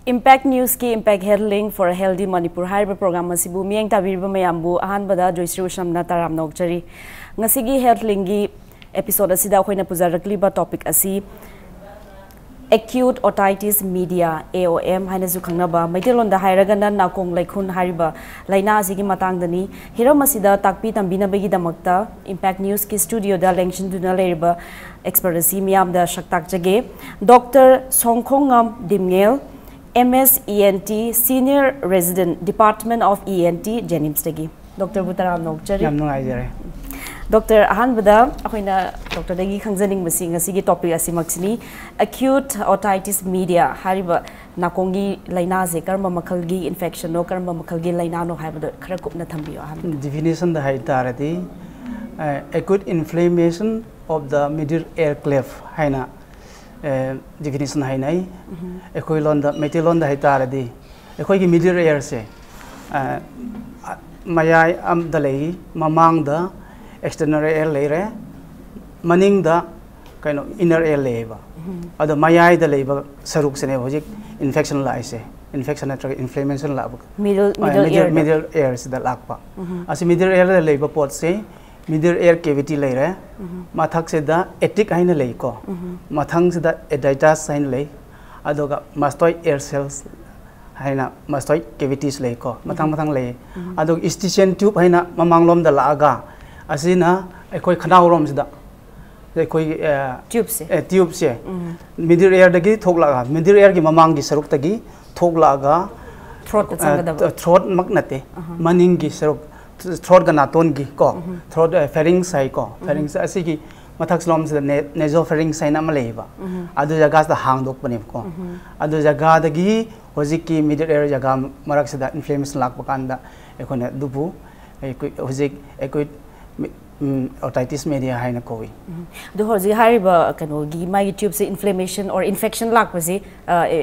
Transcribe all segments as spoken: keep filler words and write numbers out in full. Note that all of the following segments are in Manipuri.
Impact Newsꯀꯤ Impact Health Link for a Healthy Manipur ꯍꯥꯏꯔꯤꯕ program ꯑꯁꯤꯕꯨ ꯃꯤꯠꯌꯦꯡ ꯇꯥꯕꯤꯔꯤꯕ ꯃꯌꯥꯝꯕꯨ ꯑꯍꯥꯟꯕꯗ ꯖꯣꯏꯁ꯭ꯔꯤ ꯎꯁꯝꯅ ꯇꯔꯥꯝꯅ ꯑꯣꯛꯆꯔꯤ꯫ ꯉꯁꯤꯒꯤ Health Linkꯒꯤ episode ꯑꯁꯤꯗ ꯑꯩꯈꯣꯏꯅ ꯄꯨꯖꯔꯛꯂꯤꯕ topic ꯑꯁꯤ acute otitis media, A O M ꯍꯥꯏꯅꯁꯨ ꯈꯪꯅꯕ, ꯃꯩꯇꯩꯂꯣꯟꯗ ꯍꯥꯏꯔꯒꯅ ꯅꯥꯀꯣꯡ ꯂꯩꯈꯨꯟ ꯍꯥꯏꯔꯤꯕ ꯂꯥꯏꯅꯥ ꯑꯁꯤꯒꯤ ꯃꯇꯥꯡꯗꯅꯤ꯫ ꯍꯤꯔꯝ ꯑꯁꯤꯗ ꯇꯥꯛꯄꯤ ꯇꯝꯕꯤꯅꯕꯒꯤꯗꯃꯛꯇ Impact Newsꯀꯤ studioꯗ ꯂꯦꯡꯁꯤꯟꯗꯨꯅ ꯂꯩꯔꯤꯕ expert ꯑꯁꯤ ꯃꯤꯌꯥꯝꯗ ꯁꯛ ꯇꯥꯛꯆꯒꯦ꯫ Doctor ꯁꯣꯡꯈꯣꯡꯉꯝ ꯗꯤꯝꯉꯦꯜ, M S E N T, Senior Resident, Department of E N T, JNIMSꯇꯒꯤ꯫ Doctorꯕꯨ ꯇꯔꯥꯝꯅ ꯑꯣꯛꯆꯔꯤ꯫ ꯌꯥꯝ ꯅꯨꯡꯉꯥꯏꯖꯔꯦ꯫ Doctor, ꯑꯍꯥꯟꯕꯗ ꯑꯩꯈꯣꯏꯅ doctorꯗꯒꯤ ꯈꯪꯖꯅꯤꯡꯕꯁꯤ ꯉꯁꯤꯒꯤ topic ꯑꯁꯤꯃꯛꯁꯤꯅꯤ꯫ Acute otitis media ꯍꯥꯏꯔꯤꯕ ꯅꯥꯀꯣꯡꯒꯤ ꯂꯥꯏꯅꯥꯁꯦ ꯀꯔꯝꯕ ꯃꯈꯜꯒꯤ infectionꯅꯣ, ꯀꯔꯝꯕ ꯃꯈꯜꯒꯤ ꯂꯥꯏꯅꯥꯅꯣ ꯍꯥꯏꯕꯗꯣ ꯈꯔ ꯀꯨꯞꯅ ꯊꯝꯕꯤꯌꯨ ꯑꯍꯥꯟꯕꯗ꯫ Definitionꯗ ꯍꯥꯏ ꯇꯥꯔꯗꯤ, ꯑ, acute inflammation of the middle ear cleft ꯍꯥꯏꯅ, ꯑ, definition ꯍꯥꯏꯅꯩ꯫ ꯑꯩꯈꯣꯏ ꯂꯣꯟꯗ, ꯃꯩꯇꯩꯂꯣꯟꯗ ꯍꯥꯏ ꯇꯥꯔꯗꯤ, ꯑꯩꯈꯣꯏꯒꯤ middle earꯁꯦ, ꯑ, ꯑ, ꯃꯌꯥꯏ ꯑꯃꯗ ꯂꯩ, ꯃꯃꯥꯡꯗ external ear ꯂꯩꯔꯦ, ꯃꯅꯤꯡꯗ ꯀꯩꯅꯣ inner ear ꯂꯩꯌꯦꯕ꯫ ꯑꯗꯣ ꯃꯌꯥꯏꯗ ꯂꯩꯕ ꯁꯔꯨꯛꯁꯤꯅꯦꯕ ꯍꯧꯖꯤꯛ infection ꯂꯥꯛꯏꯁꯦ, infection ꯅꯠꯇ꯭ꯔꯒ inflammation ꯂꯥꯛꯄ꯫ Middle, ꯑ, middle middle, earꯗ꯫ Middle earꯁꯤꯗ ꯂꯥꯛꯄ꯫ ꯑꯁꯤ middle earꯗ ꯂꯩꯕ ꯄꯣꯠꯁꯦ, middle ear cavity ꯂꯩꯔꯦ, ꯃꯊꯛꯁꯤꯗ attic ꯍꯥꯏꯅ ꯂꯩꯀꯣ, ꯃꯊꯪꯁꯤꯗ adenitis ꯍꯥꯏꯅ ꯂꯩ, ꯑꯗꯨꯒ mastoid ear cells ꯍꯥꯏꯅ mastoid cavities ꯂꯩꯀꯣ, ꯃꯊꯪ ꯃꯊꯪ ꯂꯩ꯫ ꯑꯗꯨꯒ eustachian tube ꯍꯥꯏꯅ ꯃꯃꯥꯡꯂꯣꯝꯗ ꯂꯥꯛꯑꯒ, ꯑꯁꯤꯅ ꯑꯩꯈꯣꯏ ꯈꯅꯥꯎꯔꯣꯝꯁꯤꯗ ꯑꯩꯈꯣꯏꯒꯤ, ꯑ, Tubeꯁꯦ꯫ ꯑ, tubeꯁꯦ middle earꯗꯒꯤ ꯊꯣꯛꯂꯛꯑꯒ, middle earꯒꯤ ꯃꯃꯥꯡꯒꯤ ꯁꯔꯨꯛꯇꯒꯤ ꯊꯣꯛꯂꯛꯑꯒ, Throatꯇ ꯑ, ꯆꯪꯒꯗꯕ꯫ Throatꯃꯛ ꯅꯠꯇꯦ, ꯃꯅꯤꯡꯒꯤ ꯁꯔꯨꯛ, throatꯀ ꯅꯥꯇꯣꯟꯒꯤ ꯀꯣ, throat, ꯑ, pharynx ꯍꯥꯏꯀꯣ, pharynx ꯑꯁꯤꯒꯤ ꯃꯊꯛꯂꯣꯝꯁꯤꯗ ne-, nasopharynx ꯍꯥꯏꯅ ꯑꯃ ꯂꯩꯌꯦꯕ꯫ ꯑꯗꯨ ꯖꯒꯥꯁꯤꯗ ꯍꯥꯡꯗꯣꯛꯄꯅꯦꯕꯀꯣ꯫ ꯑꯗꯨ ꯖꯒꯥꯗꯒꯤ ꯍꯧꯖꯤꯛꯀꯤ middle ear ꯖꯒꯥ ꯃꯔꯛꯁꯤꯗ inflammation ꯂꯥꯛꯄ ꯀꯥꯟꯗ ꯑꯩꯈꯣꯏꯅ ꯑꯗꯨꯕꯨ ꯑꯩꯈꯣꯏ ꯍꯧꯖꯤꯛ acute mi-, ꯑꯣꯇꯥꯏꯇꯤꯁ ꯃꯦꯗꯤꯌꯥ ꯍꯥꯏꯅ ꯀꯧꯏ꯫ ꯑꯗꯣ ꯍꯧꯖꯤꯛ ꯍꯥꯏꯔꯤꯕ ꯀꯩꯅꯣꯒꯤ ꯃꯥꯒꯤ ꯇ꯭ꯌꯨꯕꯁꯦ ꯏꯟꯐ꯭ꯂꯦꯃꯦꯁꯟ ꯑꯣꯔ ꯏꯟꯐꯦꯛꯁꯟ ꯂꯥꯛꯄꯁꯦ,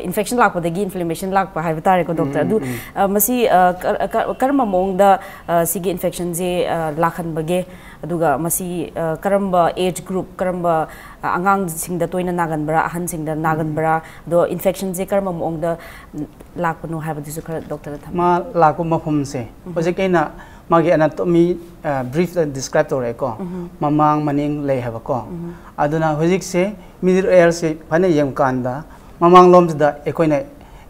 ꯏꯟꯐꯦꯛꯁꯟ ꯂꯥꯛꯄꯗꯒꯤ ꯏꯟꯐ꯭ꯂꯦꯃꯦꯁꯟ ꯂꯥꯛꯄ ꯍꯥꯏꯕ ꯇꯥꯔꯦꯀꯣ ꯗꯣꯛꯇꯔ꯫ ꯑꯗꯨ ꯑ, ꯃꯁꯤ ꯑ, ꯀ- ꯀ- ꯀꯔꯝꯕ ꯃꯑꯣꯡꯗ ꯑ, ꯁꯤꯒꯤ ꯏꯟꯐꯦꯛꯁꯟꯁꯦ ꯑ, ꯂꯥꯛꯍꯟꯕꯒꯦ? ꯑꯗꯨꯒ ꯃꯁꯤ ꯑ, ꯀꯔꯝꯕ ꯑꯦꯖ ꯒ꯭ꯔꯨꯞ, ꯀꯔꯝꯕ ꯑ, ꯑꯉꯥꯡꯁꯤꯡꯗ ꯇꯣꯏꯅ ꯅꯥꯒꯟꯕ꯭ꯔꯥ, ꯑꯍꯟꯁꯤꯡꯗ ꯅꯥꯒꯟꯕ꯭ꯔꯥ? ꯑꯗꯣ ꯏꯟꯐꯦꯛꯁꯟꯁꯦ ꯀꯔꯝꯕ ꯃꯑꯣꯡꯗ ꯂꯥꯛꯄꯅꯣ ꯍꯥꯏꯕꯗꯨꯁꯨ ꯈꯔ ꯗꯣꯛꯇꯔꯗ ꯊꯝꯕꯤꯌꯨ꯫ ꯃꯥ ꯂꯥꯛꯄ ꯃꯐꯝꯁꯦ ꯍꯧꯖꯤꯛ ꯑꯩꯅ ꯃꯥꯒꯤ ꯑꯦꯅꯥꯇꯣꯃꯤ ꯕ꯭ꯔꯤꯐꯇ ꯗꯤꯁꯀ꯭ꯔꯥꯏꯕ ꯇꯧꯔꯛꯑꯦꯀꯣ꯫ ꯃꯃꯥꯡ ꯃꯅꯤꯡ ꯂꯩ ꯍꯥꯏꯕꯀꯣ꯫ ꯑꯗꯨꯅ ꯍꯧꯖꯤꯛꯁꯦ ꯃꯤꯗꯜ ꯏꯌꯔꯁꯤ ꯐꯖꯅ ꯌꯦꯡꯕ ꯀꯥꯟꯗ ꯃꯃꯥꯡꯂꯣꯝꯁꯤꯗ ꯑꯩꯈꯣꯏꯅ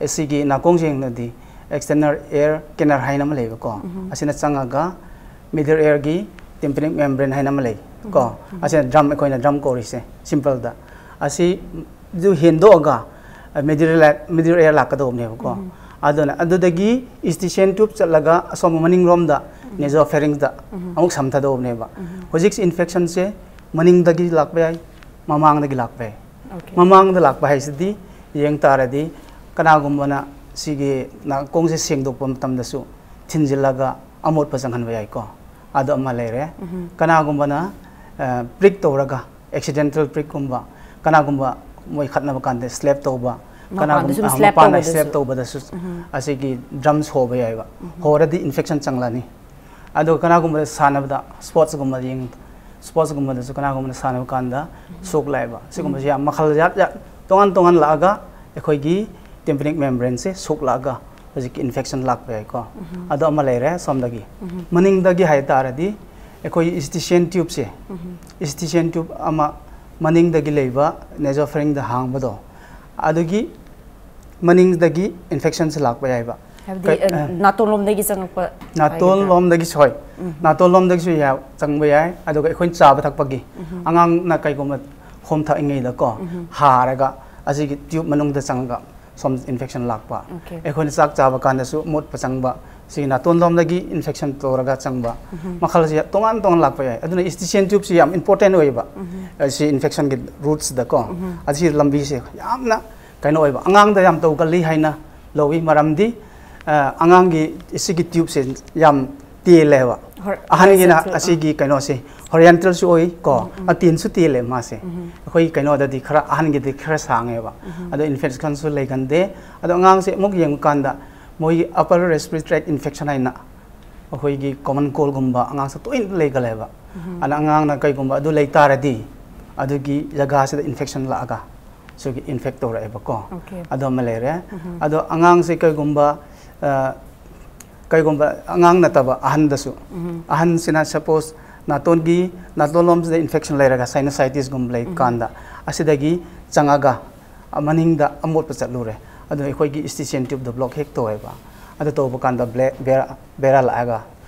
ꯑꯁꯤꯒꯤ ꯅꯥꯀꯣꯡ ꯁꯦꯡꯅꯗꯤ ꯑꯦꯛꯁꯇꯔꯅꯦꯜ ꯏꯌꯔ ꯀꯦꯅꯔ ꯍꯥꯏꯅ ꯑꯃ ꯂꯩꯕꯀꯣ꯫ ꯑꯁꯤꯅ ꯆꯪꯉꯒ ꯃꯤꯗꯜ ꯏꯌꯔꯒꯤ ꯇꯤꯝꯄꯦꯅꯤꯛ ꯃꯦꯝꯕ꯭ꯔꯦꯟ ꯍꯥꯏꯅ ꯑꯃ ꯂꯩ ꯀꯣ꯫ ꯑꯁꯤꯅ ꯗ꯭ꯔꯝ, ꯑꯩꯈꯣꯏꯅ ꯗ꯭ꯔꯝ ꯀꯧꯔꯤꯁꯦ ꯁꯤꯝꯄꯜꯗ꯫ ꯑꯁꯤ ꯑꯗꯨ ꯍꯦꯟꯗꯣꯛꯑꯒ ꯃꯤꯗꯜ ꯏꯌꯔ ꯂꯥꯛꯀꯗꯧꯕꯅꯦꯕꯀꯣ꯫ ꯑꯗꯨꯅ ꯑꯗꯨꯗꯒꯤ ꯏꯁꯇꯤꯁꯤꯌꯟ ꯇ꯭ꯌꯨꯕ ꯆꯠꯂꯒ ꯑꯁꯣꯝ ꯃꯅꯤꯡꯂꯣꯝꯗ ꯅꯦꯖꯣꯐꯦꯔꯤꯡꯁꯇ ꯑꯃꯨꯛ ꯁꯝꯊꯗꯧꯕꯅꯦꯕ꯫ ꯍꯧꯖꯤꯛꯁꯦ ꯏꯟꯐꯦꯛꯁꯟꯁꯦ ꯃꯅꯤꯡꯗꯒꯤ ꯂꯥꯛꯄ ꯌꯥꯏ, ꯃꯃꯥꯡꯗꯒꯤ ꯂꯥꯛꯄ ꯌꯥꯏ꯫ Okay. ꯃꯃꯥꯡꯗ ꯂꯥꯛꯄ ꯍꯥꯏꯁꯤꯗꯤ ꯌꯦꯡ ꯇꯥꯔꯗꯤ ꯀꯅꯥꯒꯨꯝꯕꯅ ꯁꯤꯒꯤ ꯅꯥꯀꯣꯡꯁꯦ ꯁꯦꯡꯗꯣꯛꯄ ꯃꯇꯝꯗꯁꯨ ꯊꯤꯟꯖꯤꯜꯂꯒ ꯑꯃꯣꯠꯄ ꯆꯪꯍꯟꯕ ꯌꯥꯏꯀꯣ꯫ ꯑꯗꯨ ꯑꯃ ꯂꯩꯔꯦ꯫ ꯀꯅꯥꯒꯨꯝꯕꯅ ꯄ꯭ꯔꯤꯛ ꯇꯧꯔꯒ ꯑꯦꯛꯁꯤꯗꯦꯟꯇꯦꯜ ꯄ꯭ꯔꯤꯛꯀꯨꯝꯕ, ꯀꯅꯥꯒꯨꯝꯕ ꯃꯣꯏ ꯈꯠꯅꯕ ꯀꯥꯟꯗ ꯁ꯭ꯂꯦꯞ ꯇꯧꯕ, ꯃꯄꯥꯟꯗ ꯁꯨꯝ ꯀꯅꯥꯒꯨꯝꯕ slap ꯃꯄꯥꯟꯗ ꯇꯧꯕꯗꯁꯨ꯫ ꯁ꯭ꯂꯦꯞ ꯇꯧꯕꯗꯁꯨ ꯑꯁꯤꯒꯤ ꯗ꯭ꯔꯝꯁ ꯍꯣꯕ ꯌꯥꯏꯕ꯫ ꯍꯣꯔꯗꯤ ꯏꯟꯐꯦꯛꯁꯟ ꯆꯪꯂꯅꯤ꯫ ꯑꯗꯨꯒ ꯀꯅꯥꯒꯨꯝꯕꯗ ꯁꯥꯟꯅꯕꯗ, ꯁ꯭ꯄꯣꯔꯠꯁꯀꯨꯝꯕꯗ ꯌꯦꯡ ꯁ꯭ꯄꯣꯔꯠꯁꯀꯨꯝꯕꯗꯁꯨ ꯀꯅꯥꯒꯨꯝꯕꯗ ꯁꯥꯟꯅꯕ ꯀꯥꯟꯗ ꯁꯣꯛꯂꯛꯑꯦꯕ꯫ ꯁꯤꯒꯨꯝꯕꯁꯦ ꯌꯥꯝ ꯃꯈꯜ ꯖꯥꯠ ꯖꯥꯠ ꯇꯣꯉꯥꯟ ꯇꯣꯉꯥꯟ ꯂꯥꯛꯑꯒ ꯑꯩꯈꯣꯏꯒꯤ ꯇꯤꯝꯄꯦꯅꯤꯛ ꯃꯦꯝꯕ꯭ꯔꯦꯟꯁꯦ ꯁꯣꯛꯂꯛꯑꯒ ꯍꯧꯖꯤꯛꯀꯤ ꯏꯟꯐꯦꯛꯁꯟ ꯂꯥꯛꯄ ꯌꯥꯏꯀꯣ꯫ ꯑꯗꯨ ꯑꯃ ꯂꯩꯔꯦ ꯁꯣꯝꯗꯒꯤ꯫ ꯃꯅꯤꯡꯗꯒꯤ ꯍꯥꯏ ꯇꯥꯔꯗꯤ ꯑꯩꯈꯣꯏ ꯏꯁꯇꯤꯁꯤꯌꯟ ꯇ꯭ꯌꯨꯕꯁꯦ, ꯏꯁꯇꯤꯁꯤꯌꯟ ꯇ꯭ꯌꯨꯕ ꯑꯃ ꯃꯅꯤꯡꯗꯒꯤ ꯂꯩꯕ ꯅꯦꯖꯣꯐꯦꯔꯤꯡꯗ ꯍꯥꯡꯕꯗꯣ, ꯑꯗꯨꯒꯤ ꯃꯅꯤꯡꯗꯒꯤ ꯏꯟꯐꯦꯛꯁꯟꯁꯦ ꯂꯥꯛꯄ ꯌꯥꯏꯕ꯫ ꯍꯥꯏꯕꯗꯤ ꯀꯩ- ꯑ, ꯅꯥꯇꯣꯟꯂꯣꯝꯗꯒꯤ ꯆꯪꯉꯛꯄ ꯅꯥꯇꯣꯟ ꯍꯥꯏꯒꯗ꯭ꯔꯥ? ꯂꯣꯝꯗꯒꯤꯁꯨ ꯍꯣꯏ꯫ ꯅꯥꯇꯣꯟ ꯂꯣꯝꯗꯒꯤꯁꯨ ꯌꯥ- ꯆꯪꯕ ꯌꯥꯏ꯫ ꯑꯗꯨꯒ ꯑꯩꯈꯣꯏꯅ ꯆꯥꯕ ꯊꯛꯄꯒꯤ, ꯑꯉꯥꯡꯅ ꯀꯩꯒꯨꯝꯕ ꯈꯣꯝ ꯊꯛꯏꯉꯩꯗꯀꯣ, ꯍꯥꯔꯒ ꯑꯁꯤꯒꯤ ꯇ꯭ꯌꯨꯕ ꯃꯅꯨꯡꯗ ꯆꯪꯉꯒ ꯁꯣꯝ ꯏꯟꯐꯦꯛꯁꯟ ꯂꯥꯛꯄ꯫ Okay. ꯑꯩꯈꯣꯏꯅ ꯆꯥꯛ ꯆꯥꯕ ꯀꯥꯟꯗꯁꯨ ꯃꯣꯠꯄ ꯆꯪꯕ, ꯁꯤꯒꯤ ꯅꯥꯇꯣꯟ ꯂꯣꯝꯗꯒꯤ ꯏꯟꯐꯦꯛꯁꯟ ꯇꯧꯔꯒ ꯆꯪꯕ, ꯃꯈꯜꯁꯤ ꯇꯣꯉꯥꯟ ꯇꯣꯉꯥꯟ ꯂꯥꯛꯄ ꯌꯥꯏ꯫ ꯑꯗꯨꯅ ꯏꯁꯇꯤꯁꯤꯌꯟ ꯇ꯭ꯌꯨꯕꯁꯤ ꯌꯥꯝ ꯏꯝꯄꯣꯔꯇꯦꯟ ꯑꯣꯏꯌꯦꯕ꯫ ꯑ, ꯁꯤ ꯏꯟꯐꯦꯛꯁꯟꯒꯤ ꯔꯨꯠꯁꯤꯗꯀꯣ, ꯑꯁꯤ ꯂꯝꯕꯤꯁꯦ ꯌꯥꯝꯅ ꯀꯩꯅꯣ ꯑꯣꯏꯕ, ꯑꯉꯥꯡꯗ ꯌꯥꯝ ꯇꯧꯒꯜꯂꯤ ꯍꯥꯏꯅ ꯂꯧꯏ꯫ ꯃꯔꯝꯗꯤ ꯑ, ꯑꯉꯥꯡꯒꯤ ꯁꯤꯒꯤ ꯇ꯭ꯌꯨꯕꯁꯦ ꯌꯥꯝ ꯇꯦꯜꯂꯦꯕ꯫ ꯑꯍꯟꯒꯤꯅ ꯑꯁꯤꯒꯤ ꯀꯩꯅꯣꯁꯦ ꯍꯣꯔꯤꯖꯦꯟꯇꯦꯜꯁꯨ ꯑꯣꯏ ꯀꯣ, ꯑꯇꯦꯟꯁꯨ ꯇꯦꯜꯂꯦ ꯃꯥꯁꯦ꯫ ꯑꯩꯈꯣꯏ ꯀꯩꯅꯣꯗꯗꯤ ꯈꯔ, ꯑꯍꯟꯒꯤꯗꯤ ꯈꯔ ꯁꯥꯡꯉꯦꯕ꯫ ꯑꯗꯣ ꯏꯟꯐꯦꯛꯁꯟꯁꯨ ꯂꯩꯒꯟꯗꯦ꯫ ꯑꯗꯣ ꯑꯉꯥꯡꯁꯦ ꯑꯃꯨꯛ ꯌꯦꯡꯕ ꯀꯥꯟꯗ ꯃꯣꯏꯒꯤ ꯑꯄꯔ ꯔꯦꯁꯄꯤꯔꯦꯇꯔꯤ ꯏꯟꯐꯦꯛꯁꯟ ꯍꯥꯏꯅ ꯑꯩꯈꯣꯏꯒꯤ ꯀꯣꯃꯟ ꯀꯣꯜꯒꯨꯝꯕ ꯑꯉꯥꯡꯁꯦ ꯇꯣꯏꯅ ꯂꯩꯒꯜꯂꯦꯕ꯫ ꯑꯗ ꯑꯉꯥꯡꯅ ꯀꯩꯒꯨꯝꯕ ꯑꯗꯨ ꯂꯩ ꯇꯥꯔꯗꯤ ꯑꯗꯨꯒꯤ ꯖꯒꯥꯁꯤꯗ ꯏꯟꯐꯦꯛꯁꯟ ꯂꯥꯛꯑꯒ ꯁꯤꯒꯤ ꯏꯟꯐꯦꯛ ꯇꯧꯔꯛꯑꯦꯕꯀꯣ꯫ ꯑꯗꯨ ꯑꯃ ꯂꯩꯔꯦ꯫ ꯑꯗꯣ ꯑꯉꯥꯡꯁꯦ ꯀꯩꯒꯨꯝꯕ, ꯑ, ꯀꯩꯒꯨꯝꯕ ꯑꯉꯥꯡ ꯅꯠꯇꯕ ꯑꯍꯟꯗꯁꯨ, ꯑꯍꯟꯁꯤꯅ ꯁꯄꯣꯁ ꯅꯥꯇꯣꯟꯒꯤ, ꯅꯥꯇꯣꯟ ꯂꯣꯝꯁꯤꯗ ꯏꯟꯐꯦꯛꯁꯟ ꯂꯩꯔꯒ ꯁꯥꯏꯅꯁꯥꯏꯇꯤꯁꯒꯨꯝꯕ ꯂꯩ ꯀꯥꯟꯗ ꯑꯁꯤꯗꯒꯤ ꯆꯪꯉꯒ ꯃꯅꯤꯡꯗ ꯑꯃꯣꯠꯄ ꯆꯠꯂꯨꯔꯦ꯫ ꯑꯗꯨ ꯑꯩꯈꯣꯏꯒꯤ ꯏꯁꯇꯤꯁꯤꯌꯟ ꯇ꯭ꯌꯨꯕꯇ ꯕ꯭ꯂꯣꯛ ꯍꯦꯛ ꯇꯧꯋꯦꯕ꯫ ꯑꯗꯨ ꯇꯧꯕ ꯀꯥꯟꯗ ꯕ꯭ꯂꯦ-, ꯕꯦꯔꯥ, ꯕꯦꯔꯥ ꯂꯥꯛꯑꯒ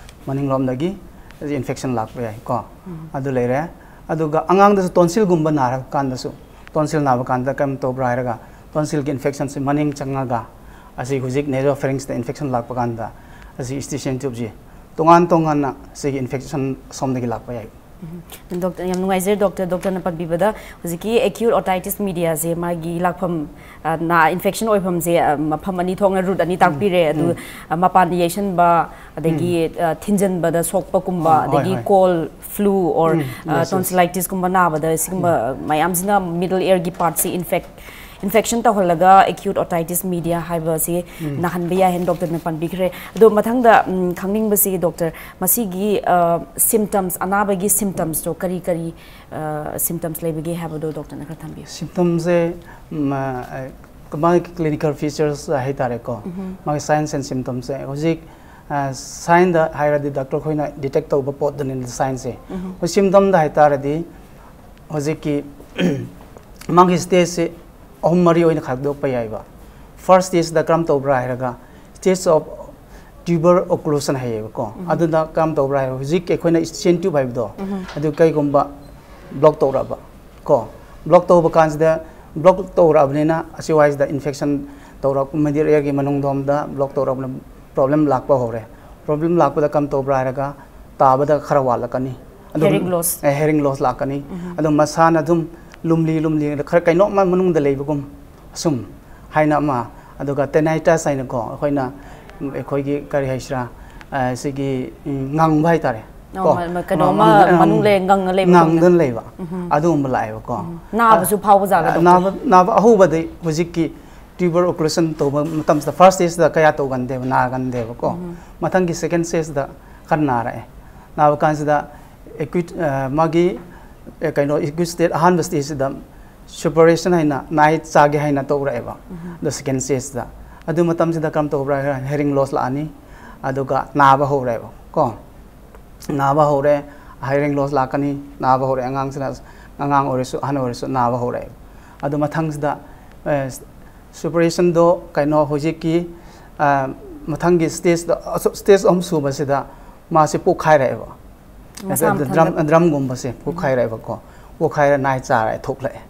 ꯃꯅꯤꯡꯂꯣꯝꯗꯒꯤ ꯏꯟꯐꯦꯛꯁꯟ ꯂꯥꯛꯄ ꯌꯥꯏ ꯀꯣ꯫ ꯑꯗꯨ ꯂꯩꯔꯦ꯫ ꯑꯗꯨꯒ ꯑꯉꯥꯡꯗꯁꯨ ꯇꯣꯟꯁꯤꯜꯒꯨꯝꯕ ꯅꯥꯔꯛꯄ ꯀꯥꯟꯗꯁꯨ, ꯇꯣꯟꯁꯤꯜ ꯅꯥꯕ ꯀꯥꯟꯗ ꯀꯔꯝ ꯇꯧꯕ꯭ꯔꯥ ꯍꯥꯏꯔꯒ ꯇꯣꯟꯁꯤꯜꯒꯤ ꯏꯟꯐꯦꯛꯁꯟꯁꯤ ꯃꯅꯤꯡ ꯆꯪꯉꯒ ꯑꯁꯤ ꯍꯧꯖꯤꯛ ꯅꯦꯖꯣꯐꯦꯔꯤꯡꯁꯇ ꯏꯟꯐꯦꯛꯁꯟ ꯂꯥꯛꯄ ꯀꯥꯟꯗ ꯑꯁꯤ ꯏꯁꯇꯤꯁꯤꯌꯟ ꯇ꯭ꯌꯨꯕꯁꯤ ꯇꯣꯉꯥꯟ ꯇꯣꯉꯥꯟꯅ ꯁꯤꯒꯤ ꯏꯟꯐꯦꯛꯁꯟ ꯑꯁꯣꯝꯗꯒꯤ ꯂꯥꯛꯄ ꯌꯥꯏ꯫ ꯗꯣꯛꯇꯔ, ꯌꯥꯝ ꯅꯨꯡꯉꯥꯏꯖꯔꯦ ꯗꯣꯛꯇꯔ, ꯗꯣꯛꯇꯔꯅ ꯄꯟꯕꯤꯕꯗ ꯍꯧꯖꯤꯛꯀꯤ ꯑꯦꯀ꯭ꯌꯨꯠ ꯑꯣꯇꯥꯏꯇꯤꯁ ꯃꯤꯗꯤꯌꯥꯁꯦ ꯃꯥꯒꯤ ꯂꯥꯛꯐꯝ, ꯑ, ꯅꯥ ꯏꯟꯐꯦꯛꯁꯟ ꯑꯣꯏꯐꯝꯁꯦ, ꯑ, ꯃꯐꯝ ꯑꯅꯤ ꯊꯣꯛꯅ ꯔꯨꯠ ꯑꯅꯤ ꯇꯥꯛꯄꯤꯔꯦ꯫ ꯑꯗꯨ, ꯑ, ꯃꯄꯥꯟꯗ ꯌꯩꯁꯟꯕ, ꯑꯗꯒꯤ, ꯑ, ꯊꯤꯟꯖꯟꯕꯗ ꯁꯣꯛꯄꯒꯨꯝꯕ, ꯑꯣ, ꯍꯣꯏ, ꯑꯗꯒꯤ ꯍꯣꯏ꯫ ꯀꯣꯜ ꯐ꯭ꯂꯨ ꯑꯣꯔ, ꯎꯝ, ꯑ, ꯌꯦꯁ, ꯌꯦꯁ꯫ ꯇꯣꯟꯁꯤꯂꯥꯏꯇꯤꯁꯀꯨꯝꯕ ꯅꯥꯕꯗ ꯁꯤꯒꯨꯝꯕ ꯃꯌꯥꯝꯁꯤꯅ ꯃꯤꯗꯜ ꯏꯌꯔꯒꯤ ꯄꯥꯔꯠꯁꯤ ꯏꯟꯐꯦꯛ-, ꯏꯟꯐꯦꯛꯁꯟ ꯇꯧꯍꯜꯂꯒ ꯑꯦꯀ꯭ꯌꯨꯠ ꯑꯣꯇꯥꯏꯇꯤꯁ ꯃꯤꯗꯤꯌꯥ ꯍꯥꯏꯕꯁꯤ ꯅꯥꯍꯟꯕ ꯌꯥꯏ ꯍꯥꯏꯅ ꯗꯣꯛꯇꯔꯅ ꯄꯟꯕꯤꯈ꯭ꯔꯦ꯫ ꯑꯗꯣ ꯃꯊꯪꯗ, ꯎꯝ, ꯈꯪꯅꯤꯡꯕꯁꯤ ꯗꯣꯛꯇꯔ, ꯃꯁꯤꯒꯤ, ꯑ, ꯁꯤꯝꯇꯝꯁ, ꯑꯅꯥꯕꯒꯤ ꯁꯤꯝꯇꯝꯁꯇꯣ ꯀꯔꯤ ꯀꯔꯤ, ꯑ, ꯁꯤꯝꯇꯝꯁ ꯂꯩꯕꯒꯦ ꯍꯥꯏꯕꯗꯣ ꯗꯣꯛꯇꯔꯅ ꯈꯔ ꯊꯝꯕꯤꯌꯨ꯫ ꯁꯤꯝꯇꯝꯁꯦ, ꯃ-, ꯑ, ꯃꯥꯒꯤ ꯀ꯭ꯂꯤꯅꯤꯀꯦꯜ ꯐꯤꯆꯔꯁ ꯍꯥꯏꯇꯥꯔꯦꯀꯣ, ꯃꯥꯒꯤ ꯁꯥꯏꯟꯁ ꯑꯦꯟ ꯁꯤꯝꯇꯝꯁꯦ ꯍꯧꯖꯤꯛ, ꯑ, ꯁꯥꯏꯟꯗ ꯍꯥꯏꯔꯗꯤ ꯗꯥꯛꯇꯔ ꯑꯩꯈꯣꯏꯅ ꯗꯤꯇꯦꯛ ꯇꯧꯕ ꯄꯣꯠꯇꯨꯅꯤ ꯁꯥꯏꯟꯁꯁꯦ꯫ ꯑꯩꯈꯣꯏ ꯁꯤꯝꯇꯝꯗ ꯍꯥꯏꯇꯥꯔꯗꯤ ꯍꯧꯖꯤꯛꯀꯤ ꯃꯥꯒꯤ ꯁ꯭ꯇꯦꯖꯁꯦ ꯑꯍꯨꯝ ꯃꯔꯤ ꯑꯣꯏꯅ ꯈꯥꯏꯗꯣꯛꯄ ꯌꯥꯏꯕ꯫ ꯐꯥꯔꯁ ꯁ꯭ꯇꯦꯖꯇ ꯀꯔꯝ ꯇꯧꯕ꯭ꯔꯥ ꯍꯥꯏꯔꯒ, ꯁ꯭ꯇꯦꯖ ꯑꯣꯐ ꯇ꯭ꯌꯨꯕꯔ ꯑꯣꯀ꯭ꯂꯨꯁꯟ ꯍꯥꯏꯌꯦꯕꯀꯣ꯫ ꯑꯗꯨꯅ ꯀꯔꯝ ꯇꯧꯕ꯭ꯔꯥ ꯍꯥꯏꯔꯒ, ꯍꯧꯖꯤꯛ ꯑꯩꯈꯣꯏꯅ ꯏꯁꯇꯤꯁꯤꯌꯟ ꯇ꯭ꯌꯨꯕ ꯍꯥꯏꯕꯗꯣ, ꯑꯗꯨ ꯀꯩꯒꯨꯝꯕ ꯕ꯭ꯂꯣꯛ ꯇꯧꯔꯛꯑꯕ ꯀꯣ, ꯕ꯭ꯂꯣꯛ ꯇꯧꯕ ꯀꯥꯟꯁꯤꯗ, ꯕ꯭ꯂꯣꯛ ꯇꯧꯔꯛꯑꯕꯅꯤꯅ ꯑꯁꯤ ꯋꯥꯏꯁꯤꯗ ꯏꯟꯐꯦꯛꯁꯟ ꯇꯧꯔꯛꯄ, ꯃꯤꯗꯜ ꯏꯌꯔꯒꯤ ꯃꯅꯨꯡꯗꯣꯝꯗ ꯕ꯭ꯂꯣꯛ ꯇꯧꯔꯛꯑꯕꯅꯤꯅ ꯄ꯭ꯔꯣꯕ꯭ꯂꯦꯝ ꯂꯥꯛꯄ ꯍꯧꯔꯦ꯫ ꯄ꯭ꯔꯣꯕ꯭ꯂꯦꯝ ꯂꯥꯛꯄꯗ ꯀꯔꯝ ꯇꯧꯕ꯭ꯔꯥ ꯍꯥꯏꯔꯒ, ꯇꯥꯕꯗ ꯈꯔ ꯋꯥꯠꯂꯛꯀꯅꯤ꯫ ꯑꯗꯨꯝ, hearing loss꯫ ꯑꯦ, hearing loss ꯂꯥꯛꯀꯅꯤ꯫ ꯑꯗꯨꯝ ꯃꯁꯥꯅ ꯑꯗꯨꯝ ꯂꯨꯝꯂꯤ ꯂꯨꯝꯂꯤ ꯈꯔ ꯀꯩꯅꯣꯝꯃ ꯃꯅꯨꯡꯗ ꯂꯩꯕꯒꯨꯝ, ꯑꯁꯨꯝ ꯍꯥꯏꯅ ꯑꯃ, ꯑꯗꯨꯒ ꯇꯦꯅꯥꯏꯇꯁ ꯍꯥꯏꯅꯀꯣ, ꯑꯩꯈꯣꯏꯅ, ꯑꯩꯈꯣꯏꯒꯤ ꯀꯔꯤ ꯍꯥꯏꯁꯤꯔꯥ, ꯑ, ꯁꯤꯒꯤ, ꯎꯝ, ꯉꯪꯕ ꯍꯥꯏꯇꯥꯔꯦ꯫ ꯑꯣ, ꯀꯣ? ꯃ-, ꯃ-, ꯀꯩꯅꯣ ꯑ, ꯑꯃ ꯃ-, ꯃꯅꯨꯡ ꯂꯩ ꯉꯪꯉ ꯂꯩꯕ ꯉꯪꯗꯅ ꯃꯐꯝꯗ꯫ ꯂꯩꯕ꯫ ꯎꯝ꯫ ꯑꯗꯨꯒꯨꯝꯕ ꯂꯥꯛꯑꯦꯕꯀꯣ꯫ ꯎꯝ꯫ ꯅꯥꯕꯁꯨ ꯐꯥꯎꯕ ꯖꯥꯠꯂ, ꯑ, doctor? ꯅꯥꯕ, ꯅꯥꯕ ꯑꯍꯧꯕꯗꯤ ꯍꯧꯖꯤꯛꯀꯤ tuber occlusion ꯇꯧꯕ ꯃꯇꯝꯁꯤꯗ first stageꯇ ꯀꯌꯥ ꯇꯧꯒꯟꯗꯦꯕ, ꯅꯥꯒꯟꯗꯦꯕꯀꯣ꯫ ꯎꯝ꯫ ꯃꯊꯪꯒꯤ second stageꯇ ꯈꯔ ꯅꯥꯔꯛꯑꯦ꯫ ꯅꯥꯕ ꯀꯥꯟꯁꯤꯗ acute, ꯑ, ꯃꯥꯒꯤ, ꯑ, ꯀꯩꯅꯣ, acute stage, ꯑꯍꯥꯟꯕ stageꯁꯤꯗ suppuration ꯍꯥꯏꯅ ꯅꯥꯏ ꯆꯥꯒꯦ ꯍꯥꯏꯅ ꯇꯧꯔꯛꯑꯦꯕ꯫ ꯎꯝ꯫ ꯑꯗꯣ second stageꯇ꯫ ꯑꯗꯨ ꯃꯇꯝꯁꯤꯗ ꯀꯔꯝ ꯇꯧꯕ꯭ꯔꯥ ꯍꯥꯏꯔ hearing loss ꯂꯥꯛꯑꯅꯤ, ꯑꯗꯨꯒ ꯅꯥꯕ ꯍꯧꯔꯦꯕ ꯀꯣ꯫ ꯅꯥꯕ ꯍꯧꯔꯦ, hearing loss ꯂꯥꯛꯀꯅꯤ, ꯅꯥꯕ ꯍꯧꯔꯦ꯫ ꯑꯉꯥꯡꯁꯤꯅ, ꯑꯉꯥꯡ ꯑꯣꯏꯔꯁꯨ, ꯑꯍꯟ ꯑꯣꯏꯔꯁꯨ ꯅꯥꯕ ꯍꯧꯔꯦ꯫ ꯑꯗꯨ ꯃꯊꯪꯁꯤꯗ, ꯑꯦ, suppuration ꯗꯣ ꯀꯩꯅꯣ ꯍꯧꯖꯤꯛꯀꯤ, ꯑ, ꯃꯊꯪꯒꯤ stageꯇ, ꯑꯁꯨ-, stage ꯑꯍꯨꯝ ꯁꯨꯕꯁꯤꯗ ꯃꯥꯁꯦ ꯄꯣꯛꯈꯥꯏꯔꯛꯑꯦꯕ꯫ ꯃꯁꯥ ꯑꯗ ꯃꯊꯟꯇ drum, drum ꯒꯨꯝꯕꯁꯦ ꯄꯣꯛꯈꯥꯏꯔꯛꯑꯦꯕꯀꯣ꯫ ꯄꯣꯛꯈꯥꯏꯔ ꯅꯥꯏ ꯆꯥꯔꯦ, ꯊꯣꯛꯂꯛꯑꯦ꯫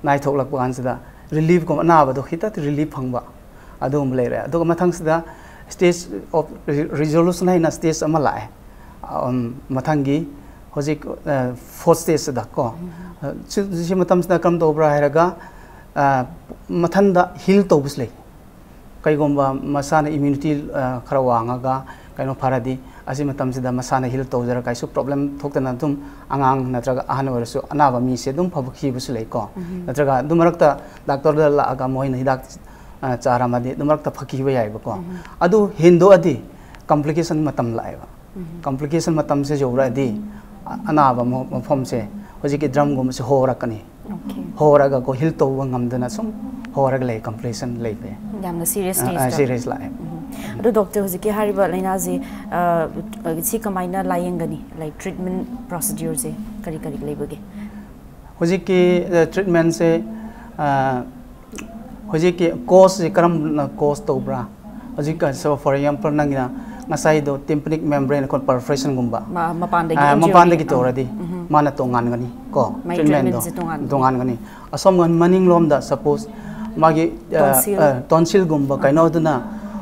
ꯅꯥꯏ ꯊꯣꯛꯂꯛꯄ ꯀꯥꯟꯁꯤꯗ relief ꯀꯨꯝꯕ, ꯑꯅꯥꯕꯗꯣ ꯈꯤꯇꯪ relief ꯐꯪꯕ ꯑꯗꯨꯒꯨꯝꯕ ꯂꯩꯔꯦ꯫ ꯑꯗꯨꯒ ꯃꯊꯪꯁꯤꯗ stage of re-, resolution ꯍꯥꯏꯅ stage ꯑꯃ ꯂꯥꯛꯑꯦ꯫ ꯑꯝ, ꯃꯊꯪꯒꯤ ꯍꯧꯖꯤꯛ, ꯑ, fourth stageꯁꯤꯗ ꯀꯣ꯫ ꯑ, ꯁꯤ, ꯁꯤ ꯃꯇꯝꯁꯤꯗ ꯀꯔꯝ ꯇꯧꯕ꯭ꯔꯥ ꯍꯥꯏꯔꯒ, ꯑ, ꯃꯊꯟꯗ heal ꯇꯧꯕꯁꯨ ꯂꯩ꯫ ꯀꯩꯒꯨꯝꯕ ꯃꯁꯥꯅ immunity, ꯑ, ꯈꯔ ꯋꯥꯡꯉꯒ ꯀꯩꯅꯣ ꯐꯔꯗꯤ, ꯑꯁꯤ ꯃꯇꯝꯁꯤꯗ ꯃꯁꯥꯅ heal ꯇꯧꯖꯔꯒ ꯀꯩꯁꯨ problem ꯊꯣꯛꯇꯅ ꯑꯗꯨꯝ ꯑꯉꯥꯡ ꯅꯠꯇ꯭ꯔꯒ ꯑꯍꯟ ꯑꯣꯏꯔꯁꯨ ꯑꯅꯥꯕ ꯃꯤꯁꯦ ꯑꯗꯨꯝ ꯐꯕ ꯈꯤꯕꯁꯨ ꯂꯩꯀꯣ꯫ ꯎꯝ꯫ ꯅꯠꯇ꯭ꯔꯒ ꯑꯗꯨ ꯃꯔꯛꯇ doctorꯗ ꯂꯥꯛꯑꯒ ꯃꯣꯏꯅ ꯍꯤꯗꯥꯛ, ꯑ, ꯆꯥꯔꯝꯃꯗꯤ ꯑꯗꯨ ꯃꯔꯛꯇ ꯐꯈꯤꯕ ꯌꯥꯏꯕꯀꯣ꯫ ꯎꯝ꯫ ꯑꯗꯨ ꯍꯦꯟꯗꯣꯛꯑꯗꯤ complication ꯃꯇꯝ ꯂꯥꯛꯑꯦꯕ꯫ ꯎꯝ꯫ Complication ꯃꯇꯝꯁꯦ ꯌꯧꯔꯛꯑꯗꯤ ꯑ-, ꯑꯅꯥꯕ ꯃ-, ꯃꯐꯝꯁꯦ ꯍꯧꯖꯤꯛꯀꯤ drum ꯒꯨꯝꯕꯁꯦ ꯍꯣꯔꯛꯀꯅꯤ꯫ Okay꯫ ꯍꯣꯔꯒ ꯀꯣ heal ꯇꯧꯕ ꯉꯝꯗꯅ ꯁꯨꯝ ꯍꯣꯔꯒ ꯂꯩ, complication ꯂꯩꯕ ꯌꯥꯏ꯫ ꯌꯥꯝꯅ serious ꯑ, ꯑ, stageꯇ꯫ Serious ꯂꯥꯛꯑꯦ꯫ ꯎꯝ꯫ ꯑꯗꯣ doctor, ꯍꯧꯖꯤꯛꯀꯤ ꯍꯥꯏꯔꯤꯕ ꯂꯥꯏꯅꯥꯁꯦ, ꯑ, ꯁꯤ ꯀꯃꯥꯏꯅ ꯂꯥꯏꯌꯦꯡꯒꯅꯤ? Like treatment procedureꯁꯦ ꯀꯔꯤ ꯀꯔꯤ ꯂꯩꯕꯒꯦ? ꯍꯧꯖꯤꯛꯀꯤ, ꯑ, treatmentꯁꯦ, ꯑ, ꯍꯧꯖꯤꯛꯀꯤ causeꯁꯦ ꯀꯔꯝꯅ cause ꯇꯧꯕ꯭ꯔꯥ? ꯍꯧꯖꯤꯛ, ꯑ, so for example ꯅꯪꯒꯤꯅ ꯉꯁꯥꯏꯗꯣ tympanic membrane ꯑꯩꯈꯣꯏ perforationꯒꯨꯝꯕ, ꯃ-, ꯃꯄꯥꯟꯗꯒꯤ ꯑ, injury, ꯃꯄꯥꯟꯗꯒꯤ ꯑ, ꯇꯧꯔꯗꯤ ꯎꯝ꯫ ꯃꯥꯅ ꯇꯣꯉꯥꯟꯒꯅꯤ ꯀꯣ, ꯃꯥꯏ treatmentꯗꯣ treatmentꯁꯦ ꯇꯣꯉꯥꯟꯒꯅꯤ꯫ ꯇꯣꯉꯥꯟꯒꯅꯤ꯫ ꯑꯁꯣꯝ ꯃꯅꯤꯡꯂꯣꯝꯗ suppose ꯃꯥꯒꯤ, ꯑ, Tonsil꯫ ꯑ, tonsils ꯀꯨꯝꯕ ꯀꯩꯅꯣꯗꯨꯅ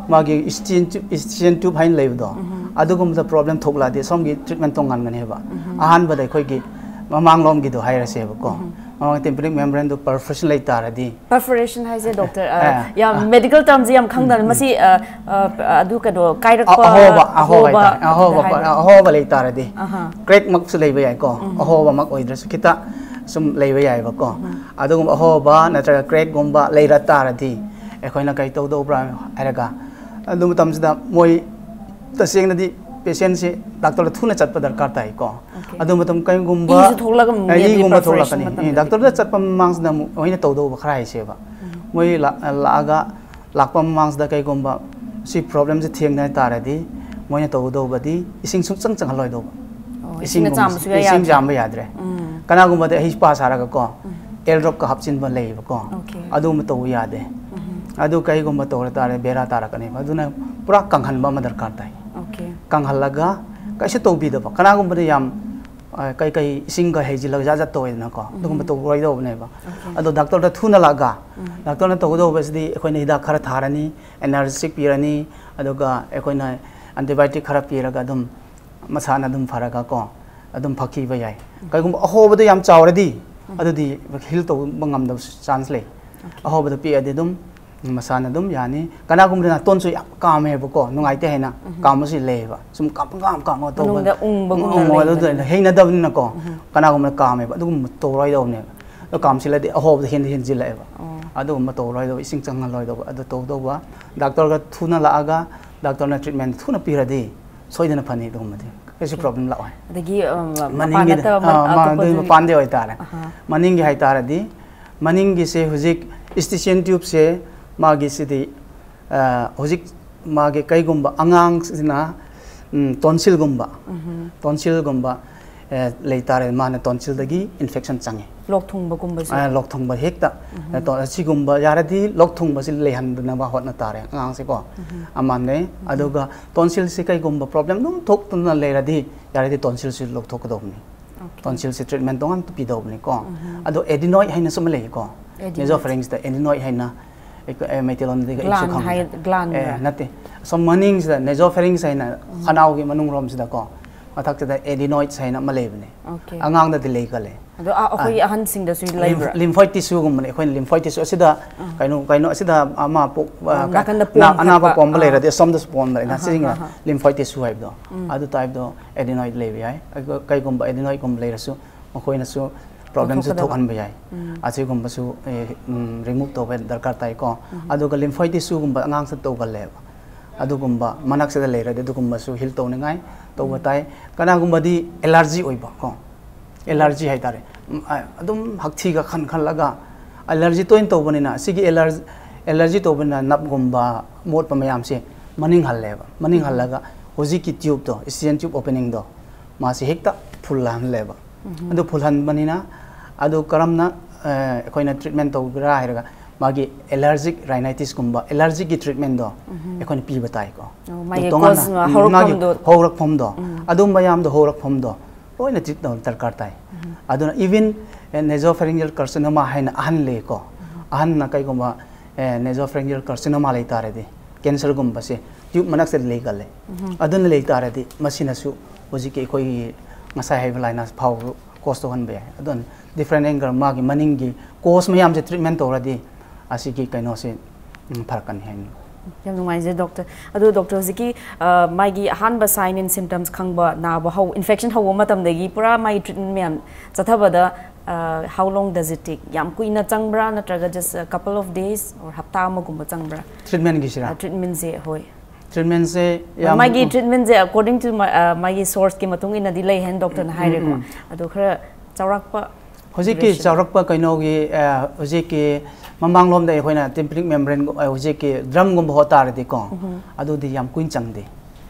ꯃꯥꯒꯤ Eustachian tu-, Eustachian tube ꯍꯥꯏꯅ ꯂꯩꯕꯗꯣ, ꯎꯝ꯫ ꯑꯗꯨꯒꯨꯝꯕꯗ problem ꯊꯣꯛꯂꯛꯑꯗꯤ ꯁꯣꯝꯒꯤ treatment ꯇꯣꯉꯥꯟꯒꯅꯦꯕ꯫ ꯎꯝ꯫ ꯑꯍꯥꯟꯕꯗ ꯑꯩꯈꯣꯏꯒꯤ ꯃꯃꯥꯡꯂꯣꯝꯒꯤꯗꯣ ꯍꯥꯏꯔꯁꯦꯕꯀꯣ, ꯃꯃꯥꯡ tympanic membrane ꯗꯨ perforation ꯂꯩ ꯇꯥꯔꯗꯤ, Perforation ꯍꯥꯏꯁꯦ ꯗꯣꯛꯇꯔ, ꯌꯥꯝ medical term ꯁꯦ ꯌꯥꯝ ꯈꯪꯗꯕꯅꯤ꯫ ꯃꯁꯤ ꯑ, ꯑ, ꯑꯗꯨ ꯀꯩꯅꯣ, ꯀꯥꯏꯔꯛꯄ, ꯑꯍꯣꯕ ꯑꯍꯣꯕ ꯍꯣꯕ ꯍꯥꯏꯇꯥꯔꯦ, ꯑꯍꯣꯕ ꯍꯥꯏꯗꯣꯏꯔꯥ? ꯑꯍꯣꯕ ꯂꯩ ꯇꯥꯔꯗꯤ, crack ꯃꯛꯁꯨ ꯂꯩꯕ ꯌꯥꯏꯀꯣ, ꯑꯍꯣꯕꯃꯛ ꯑꯣꯏꯗ꯭ꯔꯁꯨ ꯈꯤꯇ ꯁꯨꯝ ꯂꯩꯕ ꯌꯥꯏꯕꯀꯣ꯫ ꯑꯗꯨꯒꯨꯝꯕ ꯑꯍꯣꯕ ꯅꯠꯇ꯭ꯔꯒ crack ꯒꯨꯝꯕ ꯂꯩꯔ ꯇꯥꯔꯗꯤ, ꯑꯩꯈꯣꯏꯅ ꯀꯩ ꯇꯧꯗꯧꯕ꯭ꯔꯥ ꯍꯥꯏꯔꯒ, ꯑꯗꯨ ꯃꯇꯝꯁꯤꯗ ꯃꯣꯏ ꯇꯁꯦꯡꯅꯗꯤ patient ꯁꯦ doctor ꯗ ꯊꯨꯅ ꯆꯠꯄ ꯗꯔꯀꯥꯔ ꯇꯥꯏꯀꯣ꯫ Okay. ꯑꯗꯨ ꯃꯇꯝ ꯀꯔꯤꯒꯨꯝꯕ ꯏꯁꯨ ꯊꯣꯛꯂꯛꯑꯒ ꯑꯃꯨꯛ ꯑ, ꯃꯦꯟꯕꯤ ꯏꯒꯨꯝꯕ perforation ꯊꯣꯛꯂꯛꯀꯅꯤ꯫ ꯃꯇꯝꯗꯗꯤ꯫ Doctor ꯗ ꯆꯠꯄ ꯃꯃꯥꯡꯁꯤꯗ ꯑꯃꯨꯛ ꯃꯣꯏꯅ ꯇꯧꯗꯧꯕ ꯈꯔ ꯍꯥꯏꯁꯦꯕ꯫ ꯃꯣꯏ ꯂꯥꯛ-, ꯂꯥꯛꯑꯒ ꯂꯥꯛꯄ ꯃꯃꯥꯡꯁꯤꯗ ꯀꯩꯒꯨꯝꯕ ꯁꯤ problem ꯁꯦ ꯊꯦꯡꯅ ꯇꯥꯔꯗꯤ, ꯃꯣꯏꯅ ꯇꯧꯒꯗꯧꯕꯗꯤ ꯏꯁꯤꯡ ꯁꯨꯡꯆꯪ ꯆꯪꯍꯜꯂꯣꯏꯗꯧꯕ꯫ ꯑꯣ, ꯏꯁꯤꯡꯅ ꯏꯁꯤꯡꯒꯨꯝꯕ-, ꯆꯥꯝꯕ ꯁꯨꯡꯌꯥ ꯏꯁꯤꯡ ꯌꯥꯗ꯭ꯔꯦ꯫ ꯆꯥꯝꯕ ꯌꯥꯗ꯭ꯔꯦ꯫ ꯀꯅꯥꯒꯨꯝꯕꯗ ꯑꯍꯤꯁꯄꯥ ꯁꯥꯔꯒꯀꯣ, air drop ꯀ ꯍꯥꯞꯆꯤꯟꯕ ꯂꯩꯌꯦꯕꯀꯣ꯫ Okay. ꯑꯗꯨꯒꯨꯝꯕ ꯇꯧꯕ ꯌꯥꯗꯦ꯫ ꯑꯗꯨ ꯀꯩꯒꯨꯝꯕ ꯇꯧꯔ ꯇꯥꯔꯦ, ꯕꯦꯔꯥ ꯇꯥꯔꯛꯀꯅꯦꯕ꯫ ꯑꯗꯨꯅ ꯄꯨꯔꯥ ꯀꯪꯍꯟꯕ ꯑꯃ ꯗꯔꯀꯥꯔ ꯇꯥꯏ꯫ Okay. ꯀꯪꯍꯜꯂꯒ ꯀꯩꯁꯨ ꯇꯧꯕꯤꯗꯕ꯫ ꯀꯅꯥꯒꯨꯝꯕꯗ ꯌꯥꯝ, ꯑ, ꯀꯩ ꯀꯩ ꯏꯁꯤꯡꯒ ꯍꯩꯖꯤꯜꯂꯒ ꯖꯥꯠ ꯖꯥꯠ ꯇꯧꯋꯦꯗꯅꯀꯣ, ꯑꯗꯨꯒꯨꯝꯕ ꯇꯧꯔꯣꯏꯗꯧꯕꯅꯦꯕ꯫ ꯑꯗꯣ doctor ꯗ ꯊꯨꯅ ꯂꯥꯛꯑꯒ, doctor ꯅ ꯇꯧꯒꯗꯧꯕꯁꯤꯗꯤ ꯑꯩꯈꯣꯏꯅ ꯍꯤꯗꯥꯛ ꯈꯔ ꯊꯥꯔꯅꯤ, analgesic ꯄꯤꯔꯅꯤ, ꯑꯗꯨꯒ ꯑꯩꯈꯣꯏꯅ antibiotic ꯈꯔ ꯄꯤꯔꯒ ꯑꯗꯨꯝ ꯃꯁꯥꯅ ꯑꯗꯨꯝ ꯐꯔꯒ ꯀꯣ, ꯑꯗꯨꯝ ꯐꯈꯤꯕ ꯌꯥꯏ꯫ ꯀꯩꯒꯨꯝꯕ ꯑꯍꯣꯕꯗꯣ ꯌꯥꯝ ꯆꯥꯎꯔꯗꯤ, ꯑꯗꯨꯗꯤ heal ꯇꯧꯕ ꯉꯝꯗꯕ chance ꯂꯩ꯫ ꯑꯍꯣꯕꯗꯣ ꯄꯤꯛꯑꯗꯤ ꯑꯗꯨꯝ ꯃꯁꯥꯅ ꯑꯗꯨꯝ ꯌꯥꯅꯤ꯫ ꯀꯅꯥꯒꯨꯝꯕꯗ ꯅꯥꯇꯣꯟꯁꯨ ꯌꯥꯝ ꯀꯥꯝꯃꯦꯕꯀꯣ, ꯅꯨꯡꯉꯥꯏꯇꯦ ꯍꯥꯏꯅ ꯀꯥꯝꯕꯁꯨ ꯂꯩꯌꯦꯕ꯫ ꯁꯨꯝ ꯀꯥꯝ ꯀꯥꯝ ꯀꯥꯝꯃꯒ ꯇꯧꯕ꯫ ꯃꯅꯨꯡꯗ ꯎꯪꯕꯒꯨꯝꯅ ꯎꯪ, ꯎꯪ, ꯂꯩꯕꯗꯣ꯫ ꯑꯗꯨꯗ ꯍꯩꯅꯗꯕꯅꯤꯅꯀꯣ, ꯀꯅꯥꯒꯨꯝꯕꯅ ꯀꯥꯝꯃꯦꯕ꯫ ꯑꯗꯨꯒꯨꯝꯕ ꯇꯧꯔꯣꯏꯗꯧꯕꯅꯦꯕ꯫ ꯑꯗꯣ ꯀꯥꯝꯁꯤꯜꯂꯗꯤ ꯑꯍꯣꯕꯗ ꯍꯦꯟꯅ ꯍꯦꯟꯖꯤꯜꯂꯛꯑꯦꯕ꯫ ꯑꯗꯨꯒꯨꯝꯕ ꯇꯧꯔꯣꯏꯗꯧꯕ, ꯏꯁꯤꯡ ꯆꯪꯍꯜꯂꯣꯏꯗꯧꯕ꯫ ꯑꯗꯨ ꯇꯧꯗꯧꯕ, doctor ꯒ ꯊꯨꯅ ꯂꯥꯛꯑꯒ doctor ꯅ treatment ꯊꯨꯅ ꯄꯤꯔꯗꯤ ꯁꯣꯏꯗꯅ ꯐꯅꯤ꯫ ꯑꯗꯨꯒꯨꯝꯕꯗꯤ ꯀꯩꯁꯨ problem ꯂꯥꯛꯑꯣꯏ꯫ ꯑꯗꯒꯤ, ꯑ, ꯃꯄꯥꯟ ꯃꯅꯤꯡꯒꯤꯗ, ꯅꯠꯇꯕ ꯑ, ꯃ-, ꯑꯇꯣꯞꯄ ꯑꯗꯨꯒꯤ ꯑꯗꯨ- ꯃꯄꯥꯟꯗꯤ ꯑꯣꯏꯇꯥꯔꯦ꯫ ꯑꯍꯥ. ꯃꯅꯤꯡꯒꯤ ꯍꯥꯏꯇꯥꯔꯗꯤ, ꯃꯅꯤꯡꯒꯤꯁꯦ ꯍꯧꯖꯤꯛ eustachian tube ꯁꯦ ꯃꯥꯒꯤꯁꯤꯗꯤ, ꯑ, ꯍꯧꯖꯤꯛ ꯃꯥꯒꯤ ꯀꯩꯒꯨꯝꯕ ꯑꯉꯥꯡꯁꯤꯅ, ꯎꯝ, tonsil ꯒꯨꯝꯕ, tonsil ꯒꯨꯝꯕ, ꯑ, ꯂꯩꯇꯥꯔꯦ, ꯃꯥꯅ tonsil ꯗꯒꯤ infection ꯆꯪꯉꯤ꯫ ꯂꯣꯛ ꯊꯨꯡꯕꯒꯨꯝꯕꯁꯨ꯫ ꯑ, ꯂꯣꯛ ꯊꯨꯡꯕ ꯍꯦꯛꯇ, ꯑ, ꯇꯣ-, ꯑꯁꯤꯒꯨꯝꯕ ꯌꯥꯔꯗꯤ ꯂꯣꯛ ꯊꯨꯡꯕꯁꯤ ꯂꯩꯍꯟꯗꯅꯕ ꯍꯣꯠꯅ ꯇꯥꯔꯦ ꯑꯉꯥꯡꯁꯦꯀꯣ꯫ ꯑꯃꯅꯦ, ꯑꯗꯨꯒ tonsil ꯁꯤ ꯀꯩꯒꯨꯝꯕ problem ꯑꯗꯨꯝ ꯊꯣꯛꯇꯨꯅ ꯂꯩꯔꯗꯤ, ꯌꯥꯔꯗꯤ tonsil ꯁꯤ ꯂꯧꯊꯣꯛꯀꯗꯧꯕꯅꯤ꯫ Okay. Tonsil ꯁꯤ treatment ꯇꯣꯉꯥꯟ ꯄꯤꯗꯧꯕꯅꯤꯀꯣ꯫ ꯑꯗꯣ adenoid ꯍꯥꯏꯅꯁꯨ ꯑꯃ ꯂꯩꯀꯣ꯫ Adenoid. Nasopharynx ꯇ adenoid ꯍꯥꯏꯅ ꯑꯩꯈꯣꯏ, ꯑꯦ, ꯃꯩꯇꯩꯂꯣꯟꯗꯗꯤ ꯑꯩꯁꯨ Gland ꯈꯪꯗꯦ꯫ ꯍꯥꯏ-, gland ꯑꯦ, ꯔ? ꯅꯠꯇꯦ꯫ So, ꯃꯅꯤꯡꯁꯤꯗ nasopharynx ꯍꯥꯏꯅ ꯈꯅꯥꯎꯒꯤ ꯃꯅꯨꯡ ꯔꯣꯝꯁꯤꯗꯀꯣ, ꯃꯊꯛꯁꯤꯗ adenoids ꯍꯥꯏꯅ ꯑꯃ ꯂꯩꯕꯅꯦ꯫ Okay. ꯑꯉꯥꯡꯗꯗꯤ ꯂꯩꯒꯜꯂꯦ꯫ ꯑꯗꯣ ꯑ- ꯑꯩꯈꯣꯏꯒꯤ ꯑꯍꯟꯁꯤꯡꯗꯁꯨ ꯂꯩꯕ꯭ꯔꯥ? Lymph- lymphoid tissue ꯒꯨꯝꯕꯅꯦ꯫ ꯑꯩꯈꯣꯏꯅ lymphoid tissue ꯑꯁꯤꯗ ꯀꯩꯅꯣ ꯀꯩꯅꯣ ꯑꯁꯤꯗ ꯑꯃ ꯄꯣꯛ- ꯑ, ꯅꯥꯀꯟꯗ ꯅꯥ- ꯄꯣꯝꯕ ꯑꯅꯥꯕ ꯈꯣꯠꯄ꯫ ꯄꯣꯝꯕ ꯑꯥ꯫ ꯂꯩꯔꯗꯤ ꯑꯁꯣꯝꯗꯁꯨ ꯄꯣꯝꯕ ꯂꯩꯅ ꯑꯍꯥ, ꯁꯤꯁꯤꯡꯅ ꯑꯍꯥ꯫ Lymphoid tissue ꯍꯥꯏꯕꯗꯣ ꯑꯗꯨ type ꯗꯣ adenoid ꯂꯩꯕ ꯌꯥꯏ꯫ ꯑꯗꯨꯒ ꯀꯩꯒꯨꯝꯕ adenoid ꯒꯨꯝꯕ ꯂꯩꯔꯁꯨ ꯃꯈꯣꯏꯅꯁꯨ problemꯁꯦ ꯑꯣꯟꯊꯣꯛꯀꯗꯕ꯫ ꯊꯣꯛꯍꯟꯕ ꯌꯥꯏ꯫ ꯑꯁꯤꯒꯨꯝꯕꯁꯨ ꯑꯦ, ꯎꯝ, remove ꯇꯧꯕ ꯗꯔꯀꯥꯔ ꯇꯥꯏꯀꯣ꯫ ꯑꯗꯨꯒ lymphoid tissue ꯒꯨꯝꯕ ꯑꯉꯥꯡꯁꯤꯗ ꯇꯧꯒꯜꯂꯦꯕ꯫ ꯑꯗꯨꯒꯨꯝꯕ ꯃꯅꯥꯛꯁꯤꯗ ꯂꯩꯔꯗꯤ ꯑꯗꯨꯒꯨꯝꯕꯁꯨ heal ꯇꯧꯅꯤꯡꯉꯥꯏ ꯇꯧꯕ ꯇꯥꯏ꯫ ꯀꯅꯥꯒꯨꯝꯕꯗꯤ allergy ꯑꯣꯏꯕ ꯀꯣ, allergy ꯍꯥꯏꯇꯥꯔꯦ꯫ ꯎꯝ, ꯑ- ꯑꯗꯨꯝ ꯍꯛꯊꯤꯒ ꯈꯟ ꯈꯜꯂꯒ allergy ꯇꯣꯏꯅ ꯇꯧꯕꯅꯤꯅ, ꯁꯤꯒꯤ allergy allergy ꯇꯧꯕꯅꯤꯅ ꯅꯞꯒꯨꯝꯕ ꯃꯣꯠꯄ ꯃꯌꯥꯝꯁꯦ ꯃꯅꯤꯡ ꯍꯜꯂꯦꯕ꯫ ꯃꯅꯤꯡ ꯍꯜꯂꯒ ꯍꯧꯖꯤꯛꯀꯤ tube ꯇꯣ, Stygian tube opening ꯗꯣ, ꯃꯥꯁꯤ ꯍꯦꯛꯇ ꯐꯨꯜꯍꯜꯂꯦꯕ꯫ ꯑꯗꯨ ꯐꯨꯜꯍꯟꯕꯅꯤꯅ ꯑꯗꯨ ꯀꯔꯝꯅ ꯑ, ꯑꯩꯈꯣꯏꯅ treatment ꯇꯧꯒꯦꯔꯥ ꯍꯥꯏꯔꯒ, ꯃꯥꯒꯤ allergic rhinitis ꯀꯨꯝꯕ allergy ꯒꯤ treatment ꯗꯣ ꯑꯩꯈꯣꯏꯅ ꯄꯤꯕ ꯇꯥꯏꯀꯣ꯫ ꯑꯣ, ꯃꯥꯒꯤ ꯑꯗꯨ ꯇꯣꯉꯥꯟꯅ, cause, ꯎꯝ, ꯍꯧꯔꯛꯐꯝꯗꯣ꯫ ꯃꯥꯒꯤ ꯍꯧꯔꯛꯐꯝꯗꯣ ꯑꯗꯨꯝꯕ ꯃꯌꯥꯝꯗꯣ ꯍꯧꯔꯛꯐꯝꯗꯣ ꯂꯣꯏꯅ treat ꯇꯧꯕ ꯗꯔꯀꯥꯔ ꯇꯥꯏ꯫ ꯑꯗꯨꯅ even nasopharyngeal carcinoma ꯍꯥꯏꯅ ꯑꯍꯟ ꯂꯩꯀꯣ꯫ ꯑꯍꯟꯅ ꯀꯩꯒꯨꯝꯕ nasopharyngeal carcinoma ꯂꯩ ꯇꯥꯔꯗꯤ, cancer ꯒꯨꯝꯕꯁꯦ tube ꯃꯅꯥꯛꯁꯤꯗ ꯂꯩꯒꯜꯂꯦ꯫ ꯑꯗꯨꯅ ꯂꯩ ꯇꯥꯔꯗꯤ ꯃꯁꯤꯅꯁꯨ ꯍꯧꯖꯤꯛꯀꯤ ꯑꯩꯈꯣꯏꯒꯤ ꯉꯁꯥꯏ ꯍꯥꯏꯕ ꯂꯥꯏꯅꯥ ꯐꯥꯎꯕ cause ꯇꯧꯍꯟꯕ ꯌꯥꯏ꯫ ꯑꯗꯨꯅ different angle, ꯃꯥꯒꯤ ꯃꯅꯤꯡꯒꯤ cause ꯃꯌꯥꯝꯁꯦ treatment ꯇꯧꯔꯗꯤ ꯑꯁꯤꯒꯤ ꯀꯩꯅꯣꯁꯦ, ꯎꯝ, ꯐꯔꯛꯀꯅꯤ ꯍꯥꯏꯅ꯫ ꯌꯥꯝ ꯅꯨꯡꯉꯥꯏꯖꯩ ꯗꯣꯛꯇꯔ꯫ ꯑꯗꯨ ꯗꯣꯛꯇꯔ, ꯍꯧꯖꯤꯛꯀꯤ ꯑ, ꯃꯥꯒꯤ ꯑꯍꯥꯟꯕ sign and symptoms ꯈꯪꯕ, ꯅꯥꯕ ꯍꯧ infection ꯍꯧꯕ ꯃꯇꯝꯗꯒꯤ ꯄꯨꯔꯥ ꯃꯥꯒꯤ treatment ꯃꯌꯥꯝ ꯆꯠꯊꯕꯗ, ꯑ, how long does it take? ꯌꯥꯝ ꯀꯨꯏꯅ ꯆꯪꯕ꯭ꯔꯥ, ꯅꯠꯇ꯭ꯔꯒ just a couple of days or ꯍꯞꯇꯥ ꯑꯃꯒꯨꯝꯕ ꯆꯪꯕ꯭ꯔꯥ? Treatment ꯒꯤꯁꯤꯔꯥ? ꯑ, treatment ꯁꯦ, ꯍꯣꯏ꯫ Treatment ꯁꯦ ꯌꯥꯝ ꯃꯥꯒꯤ treatment ꯁꯦ according to ꯃꯥ-, ꯑ, ꯃꯥꯒꯤ source ꯀꯤ ꯃꯇꯨꯡ ꯏꯟꯅꯗꯤ ꯂꯩ ꯍꯥꯏꯅ ꯗꯣꯛꯇꯔꯅ ꯍꯥꯏꯔꯦꯀꯣ꯫ ꯑꯗꯣ ꯈꯔ ꯆꯥꯎꯔꯥꯛꯄ ꯍꯧꯖꯤꯛꯀꯤ duration? ꯆꯥꯎꯔꯛꯄ ꯀꯩꯅꯣꯒꯤ, ꯑ, ꯍꯧꯖꯤꯛꯀꯤ ꯃꯃꯥꯡꯂꯣꯝꯗ ꯑꯩꯈꯣꯏꯅ tympanic membrane ꯒꯨ-, ꯑ, ꯍꯧꯖꯤꯛꯀꯤ drum ꯒꯨꯝꯕ ꯍꯣ ꯇꯥꯔꯗꯤꯀꯣ, ꯑꯗꯨꯗꯤ ꯌꯥꯝ ꯀꯨꯏꯅ ꯆꯪꯗꯦ꯫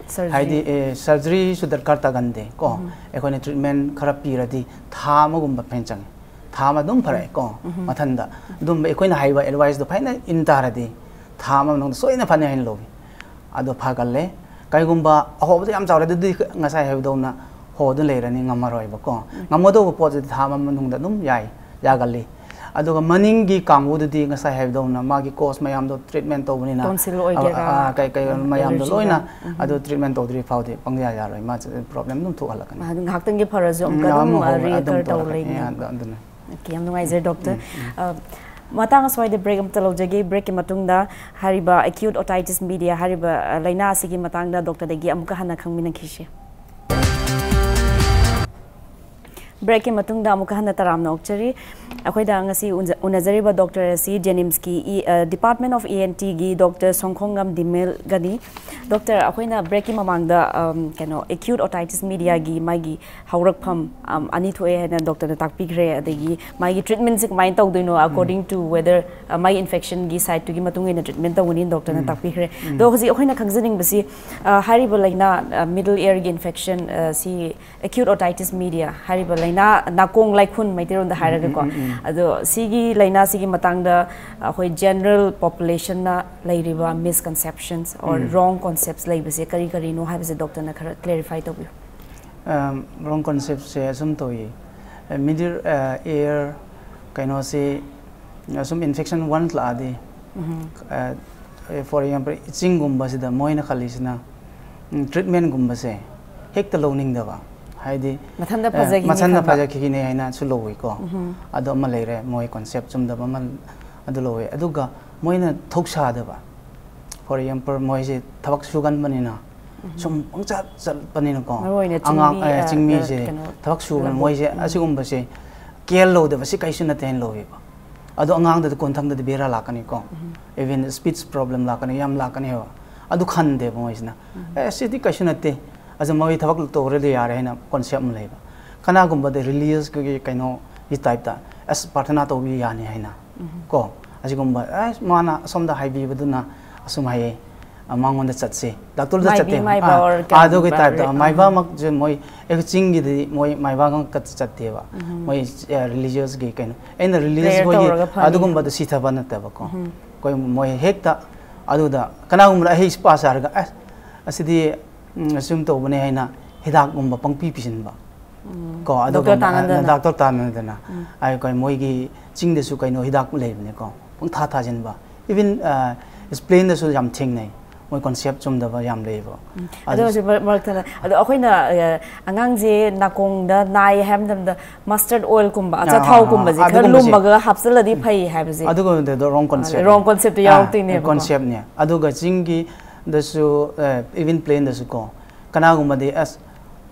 Surgery? ꯍꯥꯏꯗꯤ, ꯑꯦ, surgery ꯁꯨ ꯗꯔꯀꯥꯔ ꯇꯥꯒꯟꯗꯦ ꯀꯣ꯫ ꯑꯩꯈꯣꯏꯅ treatment ꯈꯔ ꯄꯤꯔꯗꯤ ꯊꯥ ꯑꯃꯒꯨꯝꯕ ꯐꯖꯅ ꯆꯪꯉꯦ꯫ ꯊꯥ ꯑꯃ ꯑꯗꯨꯝ ꯐꯔꯛꯑꯦ ꯀꯣ꯫ ꯃꯊꯟꯗ ꯑꯗꯨꯝꯕ ꯑꯩꯈꯣꯏꯅ ꯍꯥꯏꯕ advice ꯗꯣ ꯐꯖꯅ ꯏꯟ ꯇꯥꯔꯗꯤ ꯊꯥ ꯑꯃ ꯃꯅꯨꯡꯗ ꯁꯣꯏꯗꯅ ꯐꯅꯤ ꯍꯥꯏꯅ ꯂꯧꯏ꯫ ꯑꯗꯣ ꯐꯒꯜꯂꯦ꯫ ꯀꯩꯒꯨꯝꯕ ꯑꯍꯣꯕꯗꯣ ꯌꯥꯝ ꯆꯥꯎꯔꯦ, ꯑꯗꯨꯗꯤ ꯉꯁꯥꯏ ꯍꯥꯏꯕꯗꯧꯅ ꯍꯣꯗꯨꯅ ꯂꯩꯔꯅꯤ, ꯉꯝꯃꯔꯣꯏꯕꯀꯣ꯫ ꯉꯝꯒꯗꯧꯕ ꯄꯣꯠꯁꯤꯗꯤ ꯊꯥ ꯑꯃ ꯃꯅꯨꯡꯗ ꯑꯗꯨꯝ ꯌꯥꯏ, ꯌꯥꯒꯜꯂꯤ꯫ ꯑꯗꯨꯒ ꯃꯅꯤꯡꯒꯤ ꯀꯥꯡꯕꯨꯗꯨꯗꯤ ꯉꯁꯥꯏ ꯍꯥꯏꯕꯗꯧꯅ ꯃꯥꯒꯤ ꯀꯣꯁ ꯃꯌꯥꯝꯗꯣ ꯇ꯭ꯔꯤꯠꯃꯦꯟ ꯇꯧꯕꯅꯤꯅ, Tonsil ꯑꯣꯏꯒꯦꯔꯥ, ꯑ, ꯑ, ꯀꯩ ꯀꯩ ꯎꯝ, ꯃꯌꯥꯝꯗꯣ allergy ꯂꯣꯏꯅ ꯒ, ꯎꯝ꯫ ꯑꯗꯨ ꯇ꯭ꯔꯤꯠꯃꯦꯟ ꯇꯧꯗ꯭ꯔꯤ ꯐꯥꯎꯗꯤ ꯄꯪꯌꯥ ꯌꯥꯔꯣꯏ, ꯃꯥ ꯄ꯭ꯔꯣꯕ꯭ꯂꯦꯝ ꯑꯗꯨꯝ ꯊꯣꯛꯍꯜꯂꯛꯀꯅꯤ꯫ ꯑꯗꯨ ꯉꯥꯏꯍꯥꯛꯇꯪꯒꯤ ꯐꯔꯁꯨ ꯎꯝ, ꯑꯃꯨꯛꯀ ꯑꯗꯨꯝ ꯑꯃꯨꯛ ꯑ, ꯑꯗꯨꯝ reoccur ꯇꯧ ꯇꯧꯔꯛꯀꯅꯤ꯫ ꯂꯩꯅꯤ꯫ ꯑꯗꯨ- ꯑꯗꯨꯅ Okay, ꯌꯥꯝ ꯅꯨꯡꯉꯥꯏꯖꯔꯦ, doctor꯫ ꯑ, ꯃꯇꯥꯡ ꯑꯁ꯭ꯋꯥꯏꯗ break ꯑꯃꯇ ꯂꯧꯖꯒꯦ꯫ Break ꯀꯤ ꯃꯇꯨꯡꯗ ꯍꯥꯏꯔꯤꯕ acute otitis media ꯍꯥꯏꯔꯤꯕ, ꯑ, ꯂꯥꯏꯅꯥ ꯑꯁꯤꯒꯤ ꯃꯇꯥꯡꯗ doctor ꯗꯒꯤ ꯑꯃꯨꯛꯀ ꯍꯟꯅ ꯈꯪꯃꯤꯟꯅꯈꯤꯁꯤ꯫ Break ꯀꯤ ꯃꯇꯨꯡꯗ ꯑꯃꯨꯛꯀ ꯍꯟꯅ ꯇꯔꯥꯝꯅ ꯑꯣꯛꯆꯔꯤ꯫ ꯑꯩꯈꯣꯏꯗ ꯉꯁꯤ ꯎꯅꯖ-, ꯎꯅꯖꯔꯤꯕ doctor ꯑꯁꯤ JNIMS ꯀꯤ ꯏ-, ꯑ, Department of ENT ꯒꯤ doctor ꯁꯣꯡꯈꯣꯡꯉꯝ ꯗꯤꯃꯦꯜꯒꯅꯤ꯫ Doctor, ꯑꯩꯈꯣꯏꯅ break ꯀꯤ ꯃꯃꯥꯡꯗ, ꯑꯝ, ꯀꯩꯅꯣ, acute otitis media ꯒꯤ ꯃꯥꯒꯤ ꯍꯧꯔꯛꯐꯝ, ꯑꯝ, ꯑꯅꯤ ꯊꯣꯛꯑꯦ ꯍꯥꯏꯅ doctor ꯅ ꯇꯥꯛꯄꯤꯈ꯭ꯔꯦ, ꯑꯗꯒꯤ ꯃꯥꯒꯤ treatment ꯁꯦ ꯀꯃꯥꯏꯅ ꯇꯧꯗꯣꯏꯅꯣ, according to whether, ꯑ, ꯃꯥꯒꯤ infection ꯒꯤ side ꯇꯨꯒꯤ ꯃꯇꯨꯡ ꯏꯟꯅ treatment ꯇꯧꯒꯅꯤ, doctor ꯅ ꯇꯥꯛꯄꯤꯈ꯭ꯔꯦ꯫ ꯑꯗꯣ ꯍꯧꯖꯤꯛ ꯑꯩꯈꯣꯏꯅ ꯈꯪꯖꯅꯤꯡꯕꯁꯤ, ꯑ, ꯍꯥꯏꯔꯤꯕ ꯂꯥꯏꯅꯥ, ꯑ, middle ear ꯒꯤ infection, ꯑ, ꯁꯤ acute otitis media ꯍꯥꯏꯔꯤꯕ ꯂꯥꯏꯅꯥ, ꯅꯥꯀꯣꯡ ꯂꯥꯏꯈꯨꯟ ꯃꯩꯇꯩꯂꯣꯟꯗ ꯍꯥꯏꯔꯒꯀꯣ, ꯑꯗꯣ ꯁꯤꯒꯤ ꯂꯥꯏꯅꯥꯁꯤꯒꯤ ꯃꯇꯥꯡꯗ ꯑꯩꯈꯣꯏ general population ꯅ ꯂꯩꯔꯤꯕ misconceptions or wrong concepts ꯂꯩꯕꯁꯦ ꯀꯔꯤ ꯀꯔꯤꯅꯣ ꯍꯥꯏꯕꯁꯦ doctor ꯅ ꯈꯔ clarify ꯇꯧꯕꯤꯌꯨ꯫ ꯑꯝ, wrong concept ꯁꯦ ꯑꯁꯨꯝ ꯇꯧꯏ꯫ ꯑ, middle, ꯑ, ear ꯀꯩꯅꯣꯁꯤ ꯑꯁꯨꯝ infection once ꯂꯥꯛꯑꯗꯤ, ꯑ, for example, ꯏꯆꯤꯡꯒꯨꯝꯕꯁꯤꯗ ꯃꯣꯏꯅ ꯈꯜꯂꯤꯁꯤꯅ, ꯎꯝ, treatment ꯒꯨꯝꯕꯁꯦ ꯍꯦꯛꯇ ꯂꯧꯅꯤꯡꯗꯕ꯫ ꯍꯥꯏꯗꯤ, ꯃꯊꯟꯇ ꯑ, ꯐꯖꯈꯤꯅꯤ ꯃꯊꯟꯇ ꯈꯟꯕ꯫ ꯐꯖꯈꯤꯅꯤ ꯍꯥꯏꯅꯁꯨ ꯂꯧꯏꯀꯣ꯫ ꯑꯗꯣ ꯑꯃ ꯂꯩꯔꯦ, ꯃꯣꯏ concept ꯆꯨꯝꯗꯕ ꯑꯃ ꯑꯗꯨ ꯂꯧꯋꯦ꯫ ꯑꯗꯨꯒ ꯃꯣꯏꯅ ꯊꯧꯁꯥꯗꯕ꯫ For example, ꯃꯣꯏꯁꯦ ꯊꯕꯛ ꯁꯨꯒꯟꯕꯅꯤꯅ, ꯁꯨꯝ ꯄꯪꯆꯠ ꯆꯠꯄꯅꯤꯅꯀꯣ, ꯃꯔꯨ ꯑꯣꯏꯅ ꯑꯉꯥꯡ, ꯆꯤꯡꯃꯤ, ꯑ, ꯑ, ꯆꯤꯡꯃꯤꯁꯦ ꯀꯩꯅꯣ, ꯊꯕꯛ ꯁꯨꯕ ꯂꯧꯕꯨꯛ, ꯃꯣꯏꯁꯦ ꯎꯝ꯫ ꯑꯁꯤꯒꯨꯝꯕꯁꯦ care ꯂꯧꯗꯕ, ꯁꯤ ꯀꯩꯁꯨ ꯅꯠꯇꯦ ꯍꯥꯏꯅ ꯂꯧꯋꯦꯕ꯫ ꯑꯗꯣ ꯑꯉꯥꯡꯗꯗꯤ ꯀꯣꯟꯊꯪꯗꯗꯤ ꯕꯦꯔꯥ ꯂꯥꯛꯀꯅꯤꯀꯣ꯫ Even speech problem ꯂꯥꯛꯀꯅꯤ, ꯌꯥꯝ ꯂꯥꯛꯀꯅꯦꯕ꯫ ꯑꯗꯨ ꯈꯟꯗꯦꯕ ꯃꯣꯏꯁꯤꯅ꯫ ꯑꯦ, ꯁꯤꯗꯤ ꯀꯩꯁꯨ ꯅꯠꯇꯦ, ꯑꯗꯨ ꯃꯣꯏ ꯊꯕꯛ ꯇꯧꯔꯗꯤ ꯌꯥꯔꯦ ꯍꯥꯏꯅ concept ꯑꯃ ꯂꯩꯕ꯫ ꯀꯅꯥꯒꯨꯝꯕꯗ religious ꯀꯤ ꯀꯩꯅꯣꯒꯤ type ꯇ, "ꯑꯁ, ꯄ꯭ꯔꯥꯊꯅꯥ ꯇꯧꯕꯤ ꯌꯥꯅꯤ" ꯍꯥꯏꯅ ꯀꯣ, ꯑꯁꯤꯒꯨꯝꯕ, "ꯑꯁ, ꯃꯥꯅ ꯑꯁꯣꯝꯗ ꯍꯥꯏꯕꯤꯕꯗꯨꯅ ꯑꯁꯨꯝ ꯍꯥꯏꯌꯦ, ꯑ, ꯃꯉꯣꯟꯗ ꯆꯠꯁꯤ, ꯗꯥꯛꯇꯔꯗ ꯃꯥꯏꯕꯤ, ꯆꯠꯇꯦ", ꯃꯥꯏꯕ ꯑꯥ, or ꯀꯩꯅꯣ, ꯑꯗꯨꯒꯤ type ꯇ, ꯑꯥ꯫ ꯃꯥꯏꯕꯃꯛꯁꯦ ꯃꯣꯏ, ꯑꯦ, ꯆꯤꯡꯒꯤꯗꯤ ꯃꯣꯏ ꯃꯥꯏꯕ ꯉꯥꯛꯇ ꯆꯠꯇꯦꯕ꯫ ꯃꯣꯏ, ꯑ, religious ꯀꯤ ꯀꯩꯅꯣ, ꯑꯩꯅ religious Prayer ꯈꯣꯏꯒꯤ ꯇꯧꯔꯒ ꯐꯅꯤ꯫ ꯑꯗꯨꯒꯨꯝꯕꯗꯣ ꯁꯤꯊꯕ ꯅꯠꯇꯕꯀꯣ꯫ ꯑꯩꯈꯣꯏ ꯃꯣꯏ ꯍꯦꯛꯇ ꯑꯗꯨꯗ ꯀꯅꯥꯒꯨꯝꯕꯅ ꯑꯩ ꯁꯤ ꯄꯥꯁ ꯍꯥꯏꯔꯒ, "ꯑꯁ, ꯑꯁꯤꯗꯤ, ꯎꯝ, ꯑꯁꯨꯝ ꯇꯧꯕꯅꯦ" ꯍꯥꯏꯅ ꯍꯤꯗꯥꯛꯀꯨꯝꯕ ꯄꯪꯄꯤ ꯄꯤꯁꯤꯟꯕ꯫ ꯀꯣ, ꯑꯗꯨꯒ ꯗꯣꯛꯇꯔ ꯇꯥꯟꯅꯗꯅ꯫ ꯗꯥꯛꯇꯔ ꯇꯥꯟꯅꯗꯅ ꯑꯩꯈꯣꯏ ꯃꯣꯏꯒꯤ ꯆꯤꯡꯗꯁꯨ ꯀꯩꯅꯣ ꯍꯤꯗꯥꯛ ꯂꯩꯕꯅꯦꯀꯣ, ꯄꯪꯊꯥ ꯊꯥꯖꯤꯟꯕ꯫ ꯏꯚꯟ ꯄ꯭ꯂꯦꯟꯗꯁꯨ ꯌꯥꯝ ꯊꯦꯡꯅꯩ꯫ ꯃꯣꯏ ꯀꯣꯟꯁꯦꯞ ꯆꯨꯝꯗꯕ ꯌꯥꯝ ꯂꯩꯌꯦꯕ꯫ ꯑꯗꯣ ꯑꯗꯨ ꯍꯧꯖꯤꯛ ꯃꯔꯛ- ꯃꯔꯛ ꯊꯠꯅ ꯑꯗꯣ ꯑꯩꯈꯣꯏꯅ ꯑ, ꯑꯉꯥꯡꯁꯦ ꯅꯥꯀꯣꯡꯗ ꯅꯥꯏ ꯍꯥꯏꯕ ꯃꯇꯝꯗ ꯃꯁꯇꯔꯗ ꯑꯣꯏꯜꯒꯨꯝꯕ ꯑꯥ, ꯑꯥ, ꯑꯆꯥꯊꯥꯎꯒꯨꯝꯕꯁꯦ ꯑꯥ, ꯈꯔ ꯑꯗꯨꯒꯨꯝꯕꯁꯦ꯫ ꯂꯨꯝꯃꯒ ꯍꯥꯞꯆꯤꯜꯂꯗꯤ ꯐꯩ ꯍꯥꯏꯕꯁꯦ ꯑꯗꯨꯒꯨꯝꯕꯗꯣ ꯔꯣꯡ ꯀꯣꯟꯁꯦꯞ ꯔꯣꯡ ꯀꯣꯟꯁꯦꯞꯇ ꯌꯥꯎꯔꯛꯇꯣꯏꯅꯦꯕ꯫ ꯀꯣꯟꯁꯦꯞꯅꯦ꯫ ꯑꯗꯨꯒ ꯆꯤꯡꯒꯤꯗꯁꯨ ꯏꯚꯟ ꯄ꯭ꯂꯦꯟꯗꯁꯨ ꯀꯣ, ꯀꯅꯥꯒꯨꯝꯕꯗꯤ ꯑꯁ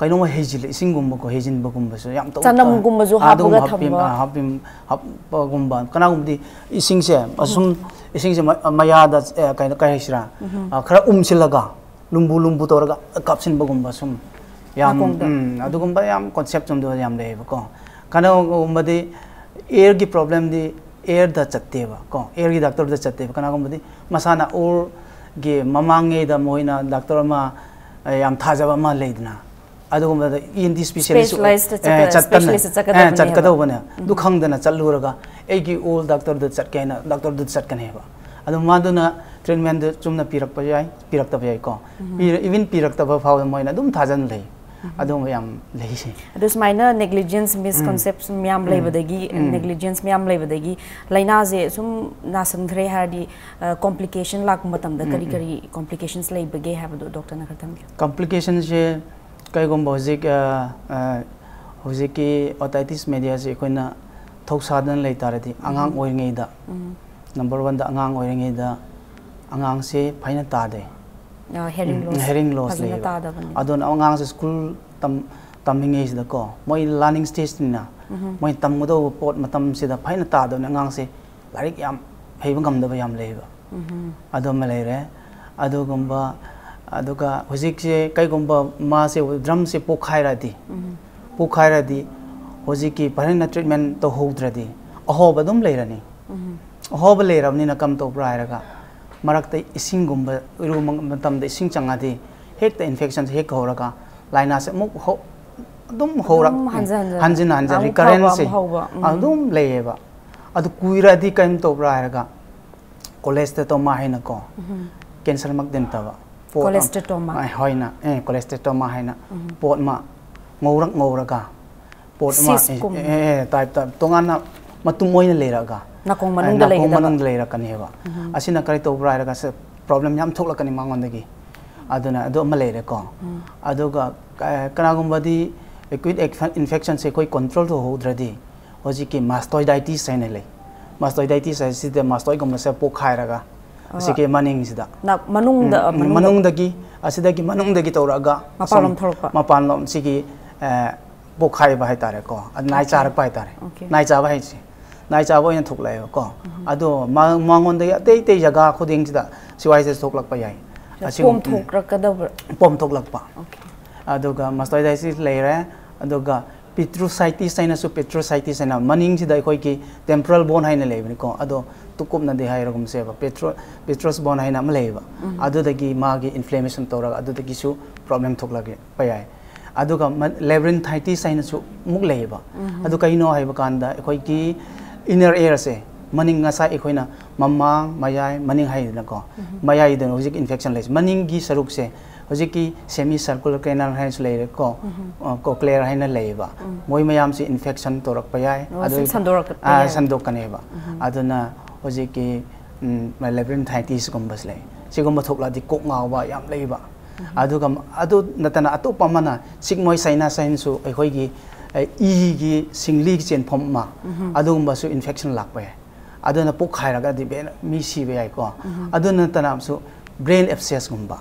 ꯀꯩꯅꯣꯝꯃ ꯍꯩꯖꯤꯜꯂꯦ, ꯏꯁꯤꯡꯒꯨꯝꯕꯀꯣ ꯍꯩꯖꯤꯟꯕꯒꯨꯝꯕꯁꯨ ꯌꯥꯝ ꯇꯧ- ꯆꯅꯝꯒꯨꯝꯕꯁꯨ ꯑꯥ, ꯑꯗꯨꯒꯨꯝꯕ ꯍꯥꯞꯄꯒ ꯍꯥꯞꯄꯤ- ꯊꯝꯕ꯫ ꯑꯥ, ꯍꯥꯞꯄꯤ- ꯍꯥꯞꯄꯒꯨꯝꯕ꯫ ꯀꯅꯥꯒꯨꯝꯕꯗꯤ ꯏꯁꯤꯡꯁꯦ ꯑꯁꯨꯝ ꯏꯁꯤꯡꯁꯦ ꯃ- ꯃꯌꯥꯗ ꯑꯦ, ꯀꯩꯅꯣ ꯀꯩ ꯍꯥꯏꯁꯤꯔꯥ, ꯑꯥ, ꯈꯔ ꯎꯝꯁꯤꯜꯂꯒ ꯂꯨꯝꯕꯨ ꯂꯨꯝꯕꯨ ꯇꯧꯔꯒ ꯀꯥꯞꯁꯤꯟꯕꯒꯨꯝꯕ ꯁꯨꯝ ꯌꯥꯝ ꯅꯥꯀꯣꯡꯗ꯫ ꯎꯝ, ꯑꯗꯨꯒꯨꯝꯕ ꯌꯥꯝ ꯀꯣꯟꯁꯦꯞ ꯆꯨꯝꯗꯕ ꯌꯥꯝ ꯂꯩꯌꯦꯕꯀꯣ꯫ ꯀꯩꯅꯣꯒꯨꯝꯕꯗꯤ ꯑꯦꯌꯔꯒꯤ ꯄ꯭ꯔꯣꯕ꯭ꯂꯦꯝꯗꯤ ꯑꯦꯌꯔꯗ ꯆꯠꯇꯦꯕ ꯀꯣ, ꯑꯦꯌꯔꯒꯤ ꯗꯥꯛꯇꯔꯗ ꯆꯠꯇꯦꯕ꯫ ꯀꯅꯥꯒꯨꯝꯕꯗꯤ ꯃꯁꯥꯅ ꯑꯣꯔꯒꯤ ꯃꯃꯥꯡꯉꯩꯗ ꯃꯣꯏꯅ ꯗꯥꯛꯇꯔ ꯑꯃ ꯑ, ꯌꯥꯝ ꯊꯥꯖꯕ ꯑꯃ ꯂꯩꯗꯅ, ꯑꯗꯨꯒꯨꯝꯕꯗ ꯏ ꯑꯦꯟ ꯇꯤ ꯁ꯭ꯄꯦꯁꯤꯌꯦꯂꯤꯁ ꯁ꯭ꯄꯦꯁꯤꯌꯦꯂꯥꯏꯁꯇ ꯆꯠꯀꯗꯕꯅꯦꯕ꯫ ꯆꯠꯇꯅ ꯆꯠꯀꯗꯕꯅꯦꯕ꯫ ꯑꯗꯨ ꯈꯪꯗꯅ ꯆꯠꯂꯨꯔꯒ ꯑꯩꯒꯤ ꯑꯣꯜ ꯗꯥꯛꯇꯔꯗ ꯆꯠꯀꯦ ꯍꯥꯏꯅ ꯗꯥꯛꯇꯔꯗꯨꯗ ꯆꯠꯀꯅꯦꯕ꯫ ꯑꯗꯨ ꯃꯥꯗꯨꯅ ꯇ꯭ꯔꯤꯠꯃꯦꯟꯗꯨ ꯆꯨꯝꯅ ꯄꯤꯔꯛꯄ ꯌꯥꯏ, ꯄꯤꯔꯛꯇꯕ ꯌꯥꯏꯀꯣ꯫ ꯄꯤꯔ- ꯏꯚꯟ ꯄꯤꯔꯛꯇꯕ ꯐꯥꯎꯕ ꯃꯣꯏꯅ ꯑꯗꯨꯝ ꯊꯥꯖꯅ ꯂꯩ꯫ ꯑꯗꯨꯒꯨꯝꯕ ꯌꯥꯝ ꯂꯩꯁꯦ꯫ ꯑꯗꯣ ꯁꯨꯃꯥꯏꯅ ꯅꯦꯒ꯭ꯂꯤꯖꯦꯟꯁ ꯃꯤꯁꯀꯟꯁꯦꯞꯁꯟ ꯃꯌꯥꯝ ꯂꯩꯕꯗꯒꯤ, ꯅꯦꯒ꯭ꯂꯤꯖꯦꯟꯁ ꯃꯌꯥꯝ ꯂꯩꯕꯗꯒꯤ ꯂꯥꯏꯅꯥꯁꯦ ꯁꯨꯝ ꯅꯥꯁꯟꯈ꯭ꯔꯦ ꯍꯥꯏꯔꯗꯤ, ꯀꯣꯝꯄ꯭ꯂꯤꯀꯦꯁꯟ ꯂꯥꯛꯄ ꯃꯇꯝꯗ ꯀꯔꯤ ꯀꯔꯤ ꯀꯣꯝꯄ꯭ꯂꯤꯀꯦꯁꯟꯁ ꯂꯩꯕꯒꯦ ꯍꯥꯏꯕꯗꯣ ꯗꯣꯛꯇꯔꯅ ꯈꯔ ꯊꯝꯕꯤꯌꯨ꯫ ꯀꯝꯄ꯭ꯂꯤꯀꯦꯁꯟꯁꯦ ꯀꯩꯒꯨꯝꯕ ꯍꯧꯖꯤꯛ ꯑ, ꯑ, ꯍꯧꯖꯤꯛꯀꯤ ꯑꯣꯇꯥꯏꯇꯤꯁ ꯃꯦꯗꯤꯌꯥꯁꯦ ꯑꯩꯈꯣꯏꯅ ꯊꯧꯁꯥꯗꯅ ꯂꯩ ꯇꯥꯔꯗꯤ ꯑꯉꯥꯡ ꯑꯣꯏꯔꯤꯉꯩꯗ, ꯅꯝꯕꯔ ꯋꯥꯟꯗ ꯑꯉꯥꯡ ꯑꯣꯏꯔꯤꯉꯩꯗ ꯑꯉꯥꯡꯁꯦ ꯐꯖꯅ ꯇꯥꯗꯦ꯫ ꯍꯦꯔꯤꯡ ꯎꯝ, ꯂꯣꯁ ꯍꯦꯔꯤꯡ ꯂꯣꯁ ꯐꯖꯅ ꯂꯩꯌꯦꯕ꯫ ꯇꯥꯗꯕꯅꯤ꯫ ꯑꯗꯨꯅ ꯑꯉꯥꯡꯁꯦ ꯁ꯭ꯀꯨꯜ ꯇꯝ- ꯇꯝꯃꯤꯉꯩꯁꯤꯗꯀꯣ, ꯃꯣꯏ ꯂꯔꯅꯤꯡ ꯁ꯭ꯇꯦꯖꯅꯤꯅ, ꯃꯣꯏ ꯇꯝꯒꯗꯧꯕ ꯄꯣꯠ ꯃꯇꯝꯁꯤꯗ ꯐꯖꯅ ꯇꯥꯗꯕꯅꯤ ꯑꯉꯥꯡꯁꯦ ꯂꯥꯏꯔꯤꯛ ꯌꯥꯝ ꯍꯩꯕ ꯉꯝꯗꯕ ꯌꯥꯝ ꯂꯩꯌꯦꯕ꯫ ꯑꯗꯨꯃ ꯂꯩꯔꯦ꯫ ꯑꯗꯨꯒꯨꯝꯕ, ꯑꯗꯨꯒ ꯍꯧꯖꯤꯛꯁꯦ ꯀꯩꯒꯨꯝꯕ ꯃꯥꯁꯦ ꯗ꯭ꯔꯝꯁꯦ ꯄꯣꯛꯈꯥꯏꯔꯗꯤ, ꯄꯣꯛꯈꯥꯏꯔꯗꯤ ꯍꯧꯖꯤꯛꯀꯤ ꯐꯖꯅ ꯇ꯭ꯔꯤꯠꯃꯦꯟ ꯇꯧꯍꯧꯗ꯭ꯔꯗꯤ ꯑꯍꯣꯕ ꯑꯗꯨꯝ ꯂꯩꯔꯅꯤ꯫ ꯑꯍꯣꯕ ꯂꯩꯔꯕꯅꯤꯅ ꯀꯝ ꯇꯧꯕ꯭ꯔꯥ ꯍꯥꯏꯔꯒ ꯃꯔꯛꯇ ꯏꯁꯤꯡꯒꯨꯝꯕ ꯏꯔꯨ ꯃꯇꯝꯗ ꯏꯁꯤꯡ ꯆꯪꯉꯗꯤ ꯍꯦꯛꯇ ꯏꯟꯐꯦꯛꯁꯟꯁꯦ ꯍꯦꯛ ꯍꯧꯔꯒ ꯂꯥꯏꯅꯥꯁꯦ ꯑꯃꯨꯛ ꯍꯧ- ꯑꯗꯨꯝ ꯍꯧꯔꯛ ꯑꯗꯨꯝ ꯍꯟꯖꯤꯟ ꯍꯟꯖꯤꯟ꯫ ꯍꯟꯖꯤꯟ ꯍꯟꯖꯤꯟ ꯑꯃꯨꯛ ꯍꯧꯕ, recurrence ꯁꯦ ꯑꯃꯨꯛ ꯍꯧꯕ꯫ ꯎꯝ꯫ ꯑꯗꯨꯝ ꯂꯩꯌꯦꯕ꯫ ꯑꯗꯨ ꯀꯨꯏꯔꯛꯑꯗꯤ ꯀꯔꯤꯝ ꯇꯧꯕ꯭ꯔꯥ ꯍꯥꯏꯔꯒ ꯀꯣꯂꯦꯁꯇꯦꯇꯣꯃꯥ ꯍꯥꯏꯅꯀꯣ, ꯀꯦꯟꯁꯔꯃꯛꯇꯤ ꯅꯠꯇꯕ ꯄꯣꯠ ꯑꯃ- ꯀꯣꯂꯦꯁꯇꯦꯇꯣꯃꯥ꯫ ꯑ, ꯍꯣꯏꯅ, ꯑꯦ, ꯀꯣꯂꯦꯁꯇꯦꯇꯣꯃꯥ ꯍꯥꯏꯅ ꯄꯣꯠ ꯑꯃ ꯉꯧꯔꯛ ꯉꯧꯔꯒ ꯄꯣꯠ ꯑꯃ Cyst ꯀꯨꯝ꯫ ꯑꯦ, ꯑꯦ, type ꯇ ꯇꯣꯉꯥꯟꯅ ꯃꯇꯨꯝ ꯑꯣꯏꯅ ꯂꯩꯔꯛꯑꯒ ꯅꯥꯀꯣꯡ ꯑ, ꯃꯅꯨꯡꯗ ꯅꯥꯀꯣꯡ ꯂꯩꯒꯗꯕ꯫ ꯃꯅꯨꯡꯗ ꯂꯩꯔꯛꯀꯅꯦꯕ꯫ ꯑꯁꯤꯅ ꯀꯔꯤ ꯇꯧꯕ꯭ꯔꯥ ꯍꯥꯏꯔꯒ ꯁꯦ problem ꯌꯥꯝ ꯊꯣꯛꯂꯛꯀꯅꯤ ꯃꯉꯣꯟꯗꯒꯤ꯫ ꯑꯗꯨꯅ ꯑꯗꯨ ꯑꯃ ꯂꯩꯔꯦꯀꯣ꯫ ꯑꯗꯨꯒ ꯀ- ꯀꯅꯥꯒꯨꯝꯕꯗꯤ acute inf- infection ꯁꯦ ꯑꯩꯈꯣꯏ control ꯇꯧꯍꯧꯗ꯭ꯔꯗꯤ ꯍꯧꯖꯤꯛꯀꯤ mastoiditis ꯍꯥꯏꯅ ꯂꯩ꯫ Mastoiditis ꯍꯥꯏꯁꯤꯗ mastoid ꯒꯨꯝꯕꯁꯦ ꯄꯣꯛꯈꯥꯏꯔꯒ ꯑꯁꯤꯒꯤ ꯃꯅꯤꯡꯁꯤꯗ ꯅꯥ- ꯃꯅꯨꯡꯗ ꯎꯝ, ꯃꯅꯨꯡꯗ ꯃꯅꯨꯡꯗꯒꯤ ꯑꯁꯤꯗꯒꯤ ꯃꯅꯨꯡꯗꯒꯤ ꯇꯧꯔꯛꯑꯒ ꯃꯄꯥꯟꯂꯣꯝ ꯊꯣꯛꯂꯛꯄ꯫ ꯃꯄꯥꯟꯂꯣꯝ ꯁꯤꯒꯤ ꯑ, ꯄꯣꯛꯈꯥꯏꯕ ꯍꯥꯏꯇꯥꯔꯦꯀꯣ꯫ ꯑꯗ ꯅꯥꯏ ꯆꯥꯔꯛꯄ ꯍꯥꯏꯇꯥꯔꯦ꯫ Okay. ꯅꯥꯏ ꯆꯥꯕ ꯍꯥꯏꯁꯦ ꯅꯥꯏ ꯆꯥꯕ ꯑꯣꯏꯅ ꯊꯣꯛꯂꯛꯑꯦꯕꯀꯣ꯫ ꯑꯗꯣ ꯃꯥ- ꯃꯉꯣꯟꯗꯒꯤ ꯑꯇꯩ ꯑꯇꯩ ꯖꯒꯥ ꯈꯨꯗꯤꯡꯁꯤꯗ ꯁꯤꯋꯥꯏꯁꯦ ꯊꯣꯛꯂꯛꯄ ꯌꯥꯏ꯫ ꯑꯁꯤꯒꯨꯝ- ꯄꯣꯝꯊꯣꯛꯂꯛꯀꯗꯕ꯭ꯔꯥ? ꯄꯣꯝꯊꯣꯛꯂꯛꯄ꯫ Okay. ꯑꯗꯨꯒ mastoiditis ꯂꯩꯔꯦ꯫ ꯑꯗꯨꯒ petrositis ꯍꯥꯏꯅꯁꯨ, petrositis ꯍꯥꯏꯅ ꯃꯅꯤꯡꯁꯤꯗ ꯑꯩꯈꯣꯏꯒꯤ temporal bone ꯍꯥꯏꯅ ꯂꯩꯕꯅꯤꯀꯣ꯫ ꯑꯗꯣ ꯇꯨꯀꯨꯞꯅꯗꯤ ꯍꯥꯏꯔꯒꯨꯝꯁꯦꯕ, petro petrous bone ꯍꯥꯏꯅ ꯑꯃ ꯂꯩꯌꯦꯕ꯫ ꯑꯗꯨꯗꯒꯤ ꯃꯥꯒꯤ inflammation ꯇꯧꯔꯒ ꯑꯗꯨꯗꯒꯤꯁꯨ problem ꯊꯣꯛꯂꯛꯄ ꯌꯥꯏ꯫ ꯑꯗꯨꯒ ꯃ- labyrinthitis ꯍꯥꯏꯅꯁꯨ ꯑꯃꯨꯛ ꯂꯩꯌꯦꯕ꯫ ꯑꯗꯨ ꯀꯩꯅꯣ ꯍꯥꯏꯕ ꯀꯥꯟꯗ ꯑꯩꯈꯣꯏꯒꯤ inner ear ꯁꯦ, ꯃꯅꯤꯡ, ꯉꯁꯥꯏ ꯑꯩꯈꯣꯏꯅ ꯃꯃꯥꯡ, ꯃꯌꯥꯏ, ꯃꯅꯤꯡ ꯍꯥꯏꯗꯅꯀꯣ꯫ ꯃꯌꯥꯏꯗ ꯍꯧꯖꯤꯛ infection ꯂꯩꯁꯦ꯫ ꯃꯅꯤꯡꯒꯤ ꯁꯔꯨꯛꯁꯦ ꯍꯧꯖꯤꯛꯀꯤ semi circular canal ꯍꯥꯏꯅꯁꯨ ꯂꯩꯔꯦꯀꯣ꯫ ꯑ, cochlear ꯍꯥꯏꯅ ꯂꯩꯌꯦꯕ꯫ ꯃꯣꯏ ꯃꯌꯥꯝꯁꯦ infection ꯇꯧꯔꯛꯄ ꯌꯥꯏ꯫ ꯑꯣ, ꯑꯗꯨ ꯁꯨꯝ ꯁꯟꯗꯣꯔꯛꯄ ꯑ, ꯌꯥꯏ꯫ ꯁꯟꯗꯣꯛꯀꯅꯦꯕ꯫ ꯑꯗꯨꯅ ꯍꯧꯖꯤꯛꯀꯤ ꯎꯝ, labyrinthitis ꯒꯨꯝꯕꯁꯦ ꯂꯩ꯫ ꯁꯤꯒꯨꯝꯕ ꯊꯣꯛꯂꯛꯑꯗꯤ ꯀꯣꯛ ꯉꯥꯎꯕ ꯌꯥꯝ ꯂꯩꯕ꯫ ꯑꯗꯨꯒ ꯑꯗꯨ ꯅꯠꯇꯅ ꯑꯇꯣꯞꯄ ꯑꯃꯅ sigmoid sinus ꯍꯥꯏꯅꯁꯨ ꯑꯩꯈꯣꯏꯒꯤ ꯑ, ꯏꯒꯤ ꯁꯤꯡꯂꯤꯒꯤ ꯆꯦꯟꯐꯝ ꯑꯃ, ꯑꯗꯨꯒꯨꯝꯕꯁꯨ infection ꯂꯥꯛꯄ ꯌꯥꯏ꯫ ꯑꯗꯨꯅ ꯄꯣꯛꯈꯥꯏꯔꯒꯗꯤ ꯕꯦꯟ- ꯃꯤ ꯁꯤꯕ ꯌꯥꯏꯀꯣ꯫ ꯑꯗꯨ ꯅꯠꯇꯅ ꯑꯃꯁꯨ brain abscess ꯒꯨꯝꯕ,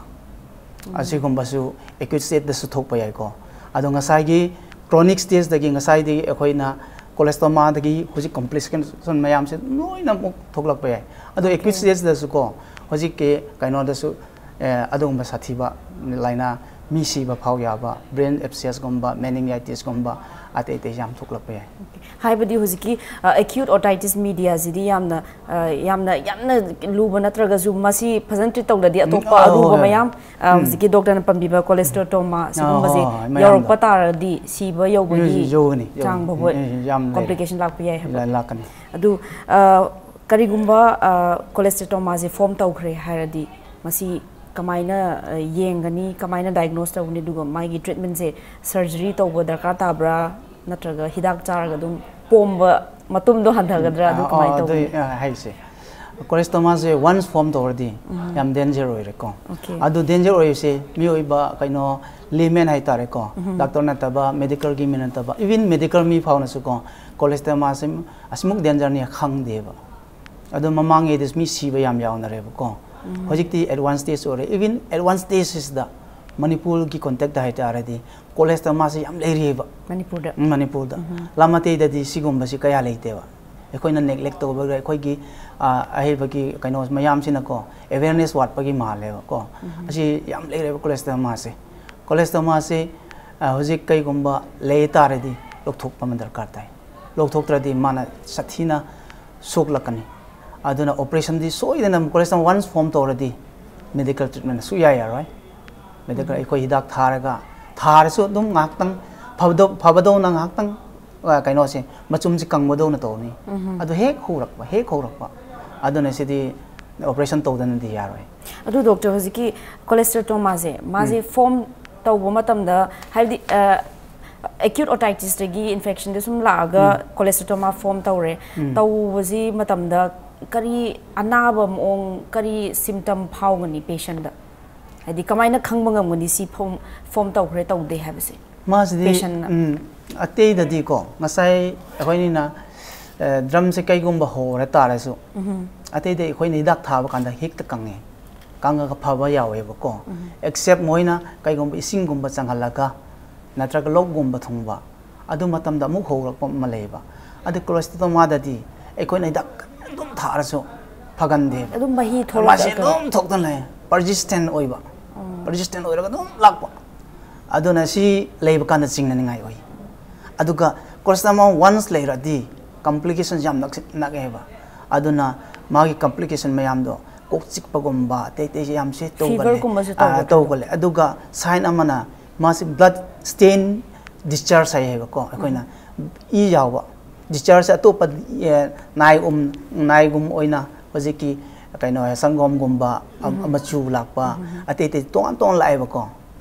ꯑꯁꯤꯒꯨꯝꯕꯁꯨ acute state ꯇꯁꯨ ꯊꯣꯛꯄ ꯌꯥꯏꯀꯣ꯫ ꯑꯗꯣ ꯉꯁꯥꯏꯒꯤ chronic stage ꯇꯒꯤ, ꯉꯁꯥꯏꯗꯒꯤ ꯑꯩꯈꯣꯏꯅ colestoma ꯗꯒꯤ ꯍꯧꯖꯤꯛ complication ꯃꯌꯥꯝꯁꯦ ꯂꯣꯏꯅꯃꯛ ꯊꯣꯛꯂꯛꯄ ꯌꯥꯏ꯫ ꯑꯗꯣ acute stage ꯇꯁꯨ ꯀꯣ, ꯍꯧꯖꯤꯛꯀꯤ ꯀꯩꯅꯣꯗꯁꯨ ꯑꯦ, ꯑꯗꯨꯒꯨꯝꯕ ꯁꯥꯊꯤꯕ ꯂꯥꯏꯅꯥ, ꯃꯤ ꯁꯤꯕ ꯐꯥꯎ ꯌꯥꯕ brain abscess ꯒꯨꯝꯕ, meningitis ꯒꯨꯝꯕ, ꯑꯇꯩ ꯑꯇꯩ ꯌꯥꯝ ꯊꯣꯛꯂꯛꯄ ꯌꯥꯏ꯫ ꯍꯥꯏꯕꯗꯤ ꯍꯧꯖꯤꯛꯀꯤ ꯑ, acute otitis media ꯁꯤꯗꯤ ꯌꯥꯝꯅ ꯑ, ꯌꯥꯝꯅ ꯌꯥꯝꯅ ꯂꯨꯕ ꯅꯠꯇ꯭ꯔꯒꯁꯨ ꯃꯁꯤ ꯐꯖꯅ treat ꯇꯧꯗ꯭ꯔꯗꯤ ꯑꯇꯣꯞꯄ ꯑ, ꯍꯣꯏ, ꯑꯔꯨꯕ ꯍꯣꯏ꯫ ꯃꯌꯥꯝ ꯑ, ꯍꯧꯖꯤꯛꯀꯤ doctor ꯅ ꯄꯟꯕꯤꯕ cholesteatoma ꯁꯤꯒꯨꯝꯕꯁꯦ ꯍꯣꯏ, ꯍꯣꯏ, ꯃꯌꯥꯝꯗꯣ꯫ ꯌꯧꯔꯛꯄ ꯇꯥꯔꯗꯤ ꯁꯤꯕ ꯌꯧꯕꯒꯤ ꯌꯧꯒꯅꯤ, ꯌꯧꯒꯅꯤ꯫ ꯆꯥꯡ ꯐꯥꯎꯕ ꯎꯝ, ꯎꯝ, ꯌꯥꯝ ꯂꯩ꯫ complication ꯂꯥꯛꯄ ꯌꯥꯏ ꯍꯥꯏꯕ꯫ ꯂꯥꯛꯀꯅꯤ꯫ ꯑꯗꯨ ꯑ, ꯀꯔꯤꯒꯨꯝꯕ ꯑ, cholesteatoma ꯁꯦ form ꯇꯧꯈ꯭ꯔꯦ ꯍꯥꯏꯔꯗꯤ ꯃꯁꯤ ꯀꯃꯥꯏꯅ ꯑ, ꯌꯦꯡꯒꯅꯤ, ꯀꯃꯥꯏꯅ diagnose ꯇꯧꯒꯅꯤ, ꯑꯗꯨꯒ ꯃꯥꯒꯤ treatment ꯁꯦ surgery ꯇꯧꯕ ꯗꯔꯀꯥꯔ ꯇꯥꯕ꯭ꯔꯥ, ꯅꯠꯇ꯭ꯔꯒ ꯍꯤꯗꯥꯛ ꯆꯥꯔꯒ ꯑꯗꯨꯝ ꯄꯣꯝꯕ ꯃꯇꯨꯝꯗꯣ ꯍꯟꯊꯒꯗ꯭ꯔꯥ? ꯑꯗꯨ ꯑꯥ, ꯀꯃꯥꯏꯅ ꯑꯗꯨ, ꯇꯧꯒꯅꯤ? ꯑꯥ, ꯍꯥꯏꯁꯦ, cholesteatoma ꯁꯦ once form ꯇꯧꯔꯗꯤ ꯌꯥꯝ danger ꯑꯣꯏꯔꯦꯀꯣ꯫ Okay. ꯑꯗꯨ danger ꯑꯣꯏꯔꯤꯁꯦ ꯃꯤꯑꯣꯏꯕ, ꯀꯩꯅꯣ, layman ꯍꯥꯏꯇꯥꯔꯦꯀꯣ, doctor ꯅꯠꯇꯕ, medical ꯒꯤ ꯃꯤ ꯅꯠꯇꯕ, even medical ꯃꯤ ꯐꯥꯎꯅꯁꯨꯀꯣ, cholesteatoma ꯁꯦ ꯑꯁꯤꯃꯨꯛ danger ꯅꯤ ꯈꯪꯗꯦꯕ꯫ ꯑꯗꯣ ꯃꯃꯥꯡꯉꯩꯗꯁꯨ ꯃꯤ ꯁꯤꯕ ꯌꯥꯝ ꯌꯥꯎꯅꯔꯦꯕꯀꯣ꯫ ꯍꯧꯖꯤꯛꯇꯤ advanced stage ꯑꯣꯏꯔꯦ꯫ Even advanced stage ꯁꯤꯗ ꯃꯅꯤꯄꯨꯔꯒꯤ context ꯇ ꯍꯥꯏꯇꯥꯔꯗꯤ cholesteatoma ꯁꯦ ꯌꯥꯝ ꯂꯩꯔꯤꯑꯕ꯫ ꯃꯅꯤꯄꯨꯔꯗ? ꯎꯝ, ꯃꯅꯤꯄꯨꯔꯗ꯫ ꯂꯝ ꯑꯇꯩꯗꯗꯤ ꯁꯤꯒꯨꯝꯕꯁꯤ ꯀꯌꯥ ꯂꯩꯇꯦꯕ꯫ ꯑꯩꯈꯣꯏꯅ neglect ꯇꯧꯕꯒ ꯑꯩꯈꯣꯏꯒꯤ, ꯑ, ꯑꯍꯩꯕꯒꯤ ꯀꯩꯅꯣ ꯃꯌꯥꯝꯁꯤꯅꯀꯣ, awareness ꯋꯥꯠꯄꯒꯤ ꯃꯥꯜꯂꯦꯕꯀꯣ꯫ ꯑꯁꯤ ꯌꯥꯝ ꯂꯩꯔꯦꯕ cholesteatoma ꯁꯦ꯫ Cholesteatoma ꯁꯦ, ꯑ, ꯍꯧꯖꯤꯛ ꯀꯩꯒꯨꯝꯕ ꯂꯩ ꯇꯥꯔꯗꯤ ꯂꯧꯊꯣꯛꯄ ꯑꯃ ꯗꯔꯀꯥꯔ ꯇꯥꯏ꯫ ꯂꯧꯊꯣꯛꯇ꯭ꯔꯗꯤ ꯃꯥꯅ ꯁꯥꯊꯤꯅ ꯁꯣꯛꯂꯛꯀꯅꯤ꯫ ꯑꯗꯨꯅ operation ꯗꯤ ꯁꯣꯏꯗꯅ cholesteatoma once form ꯇꯧꯔꯗꯤ medical treatment ꯁꯨꯛꯌꯥ ꯌꯥꯔꯣꯏ꯫ Medical ꯑꯩꯈꯣꯏ ꯍꯤꯗꯥꯛ ꯊꯥꯔꯒ, ꯊꯥꯔꯁꯨ ꯑꯗꯨꯝ ꯉꯥꯏꯍꯥꯛꯇꯪ ꯐꯕꯗꯧ-, ꯐꯕꯗꯧꯅ ꯉꯥꯏꯍꯥꯛꯇꯪ, ꯑ, ꯀꯩꯅꯣꯁꯦ, ꯃꯆꯨꯝꯁꯦ ꯀꯪꯕꯗꯧꯅ ꯇꯧꯅꯤ꯫ ꯑꯗꯨ ꯍꯦꯛ ꯍꯧꯔꯛꯄ, ꯍꯦꯛ ꯍꯧꯔꯛꯄ꯫ ꯑꯗꯨꯅ ꯁꯤꯗꯤ operation ꯇꯧꯗꯅꯗꯤ ꯌꯥꯔꯣꯏ꯫ ꯑꯗꯨ doctor, ꯍꯧꯖꯤꯛꯀꯤ cholesteatoma ꯁꯦ, ꯃꯥꯁꯦ form ꯇꯧꯕ ꯃꯇꯝꯗ, ꯍꯥꯏꯕꯗꯤ, ꯑ, acute otitis ꯇꯒꯤ infection ꯗ ꯁꯨꯝ ꯂꯥꯛꯑꯒ cholesteatoma form ꯇꯧꯔꯦ꯫ ꯇꯧꯕꯁꯤ ꯃꯇꯝꯗ ꯀꯔꯤ ꯑꯅꯥꯕ ꯃꯑꯣꯡ, ꯀꯔꯤ symptom ꯐꯥꯎꯒꯅꯤ patient ꯇ? ꯍꯥꯏꯗꯤ ꯀꯃꯥꯏꯅ ꯈꯪꯕ ꯉꯝꯒꯅꯤ ꯁꯤ form, form ꯇꯧꯈ꯭ꯔꯦ ꯇꯧꯗꯦ ꯍꯥꯏꯕꯁꯦ? ꯃꯥꯁꯤꯗꯤ, patient ꯅ? ꯎꯝ, ꯑꯇꯩꯗꯗꯤꯀꯣ, ꯉꯁꯥꯏ ꯑꯩꯈꯣꯏꯅ, ꯑ, drum ꯁꯦ ꯀꯩꯒꯨꯝꯕ ꯍꯣꯔ ꯇꯥꯔꯁꯨ, ꯑꯇꯩꯗ ꯑꯩꯈꯣꯏꯅ ꯍꯤꯗꯥꯛ ꯊꯥꯕ ꯀꯥꯟꯗ ꯍꯦꯛꯇ ꯀꯪꯉꯦ꯫ ꯀꯪꯉꯒ ꯐꯕ ꯌꯥꯎꯋꯦꯕꯀꯣ꯫ Except ꯃꯣꯏꯅ ꯀꯩꯒꯨꯝꯕ ꯏꯁꯤꯡꯒꯨꯝꯕ ꯆꯪꯍꯜꯂꯒ, ꯅꯠꯇ꯭ꯔꯒ ꯂꯣꯛꯒꯨꯝꯕ ꯊꯨꯡꯕ, ꯑꯗꯨ ꯃꯇꯝꯗ ꯑꯃꯨꯛ ꯍꯧꯔꯛꯄ ꯑꯃ ꯂꯩꯌꯦꯕ꯫ ꯑꯗꯨ cholesteatoma ꯗꯗꯤ ꯑꯩꯈꯣꯏꯅ ꯍꯤꯗꯥꯛ ꯑꯗꯨꯝ ꯊꯥꯔꯁꯨ ꯐꯒꯟꯗꯦꯕ꯫ ꯑꯗꯨꯝ ꯃꯍꯤ ꯊꯣꯛꯂꯛꯇ ꯃꯁꯤ ꯑꯗꯨꯝ ꯊꯣꯛꯇꯅ ꯂꯩ꯫ Persistent ꯑꯣꯏꯕ꯫ Persistent ꯑꯣꯏꯔꯒ ꯑꯗꯨꯝ ꯂꯥꯛꯄ꯫ ꯑꯗꯨꯅ ꯁꯤ ꯂꯩꯕ ꯀꯥꯟꯗ ꯆꯤꯡꯅꯅꯤꯡꯉꯥꯏ ꯑꯣꯏ꯫ ꯑꯗꯨꯒ cholesteatoma once ꯂꯩꯔꯗꯤ complication ꯌꯥꯝ ꯅꯛꯁꯤ-, ꯅꯛꯑꯦꯕ꯫ ꯑꯗꯨꯅ ꯃꯥꯒꯤ complication ꯃꯌꯥꯝꯗꯣ, ꯀꯣꯛ ꯆꯤꯛꯄꯒꯨꯝꯕ, ꯑꯇꯩ ꯑꯇꯩꯁꯦ ꯌꯥꯝꯁꯦ ꯇꯧꯒꯜꯂꯦ꯫ Fever ꯒꯨꯝꯕꯁꯨ ꯑꯥ, ꯇꯧꯒꯗ꯭ꯔꯣ? ꯇꯧꯒꯜꯂꯦ꯫ ꯑꯗꯨꯒ sign ꯑꯃꯅ ꯃꯥꯁꯤ blood stain discharge ꯍꯥꯏꯌꯦꯕꯀꯣ꯫ ꯑꯩꯈꯣꯏꯅ ꯏ ꯌꯥꯎꯕ discharge ꯑꯇꯣꯞꯄ, ꯑꯦ, ꯅꯥꯏꯒꯨꯝ, ꯅꯥꯏꯒꯨꯝ ꯑꯣꯏꯅ ꯍꯧꯖꯤꯛꯀꯤ, ꯀꯩꯅꯣ ꯁꯪꯒꯣꯝꯒꯨꯝꯕ, ꯑ- ꯃꯆꯨ ꯂꯥꯛꯄ, ꯑꯇꯩ ꯑꯇꯩ ꯇꯣꯉꯥꯟ ꯇꯣꯉꯥꯟ ꯂꯥꯛꯑꯦꯕꯀꯣ꯫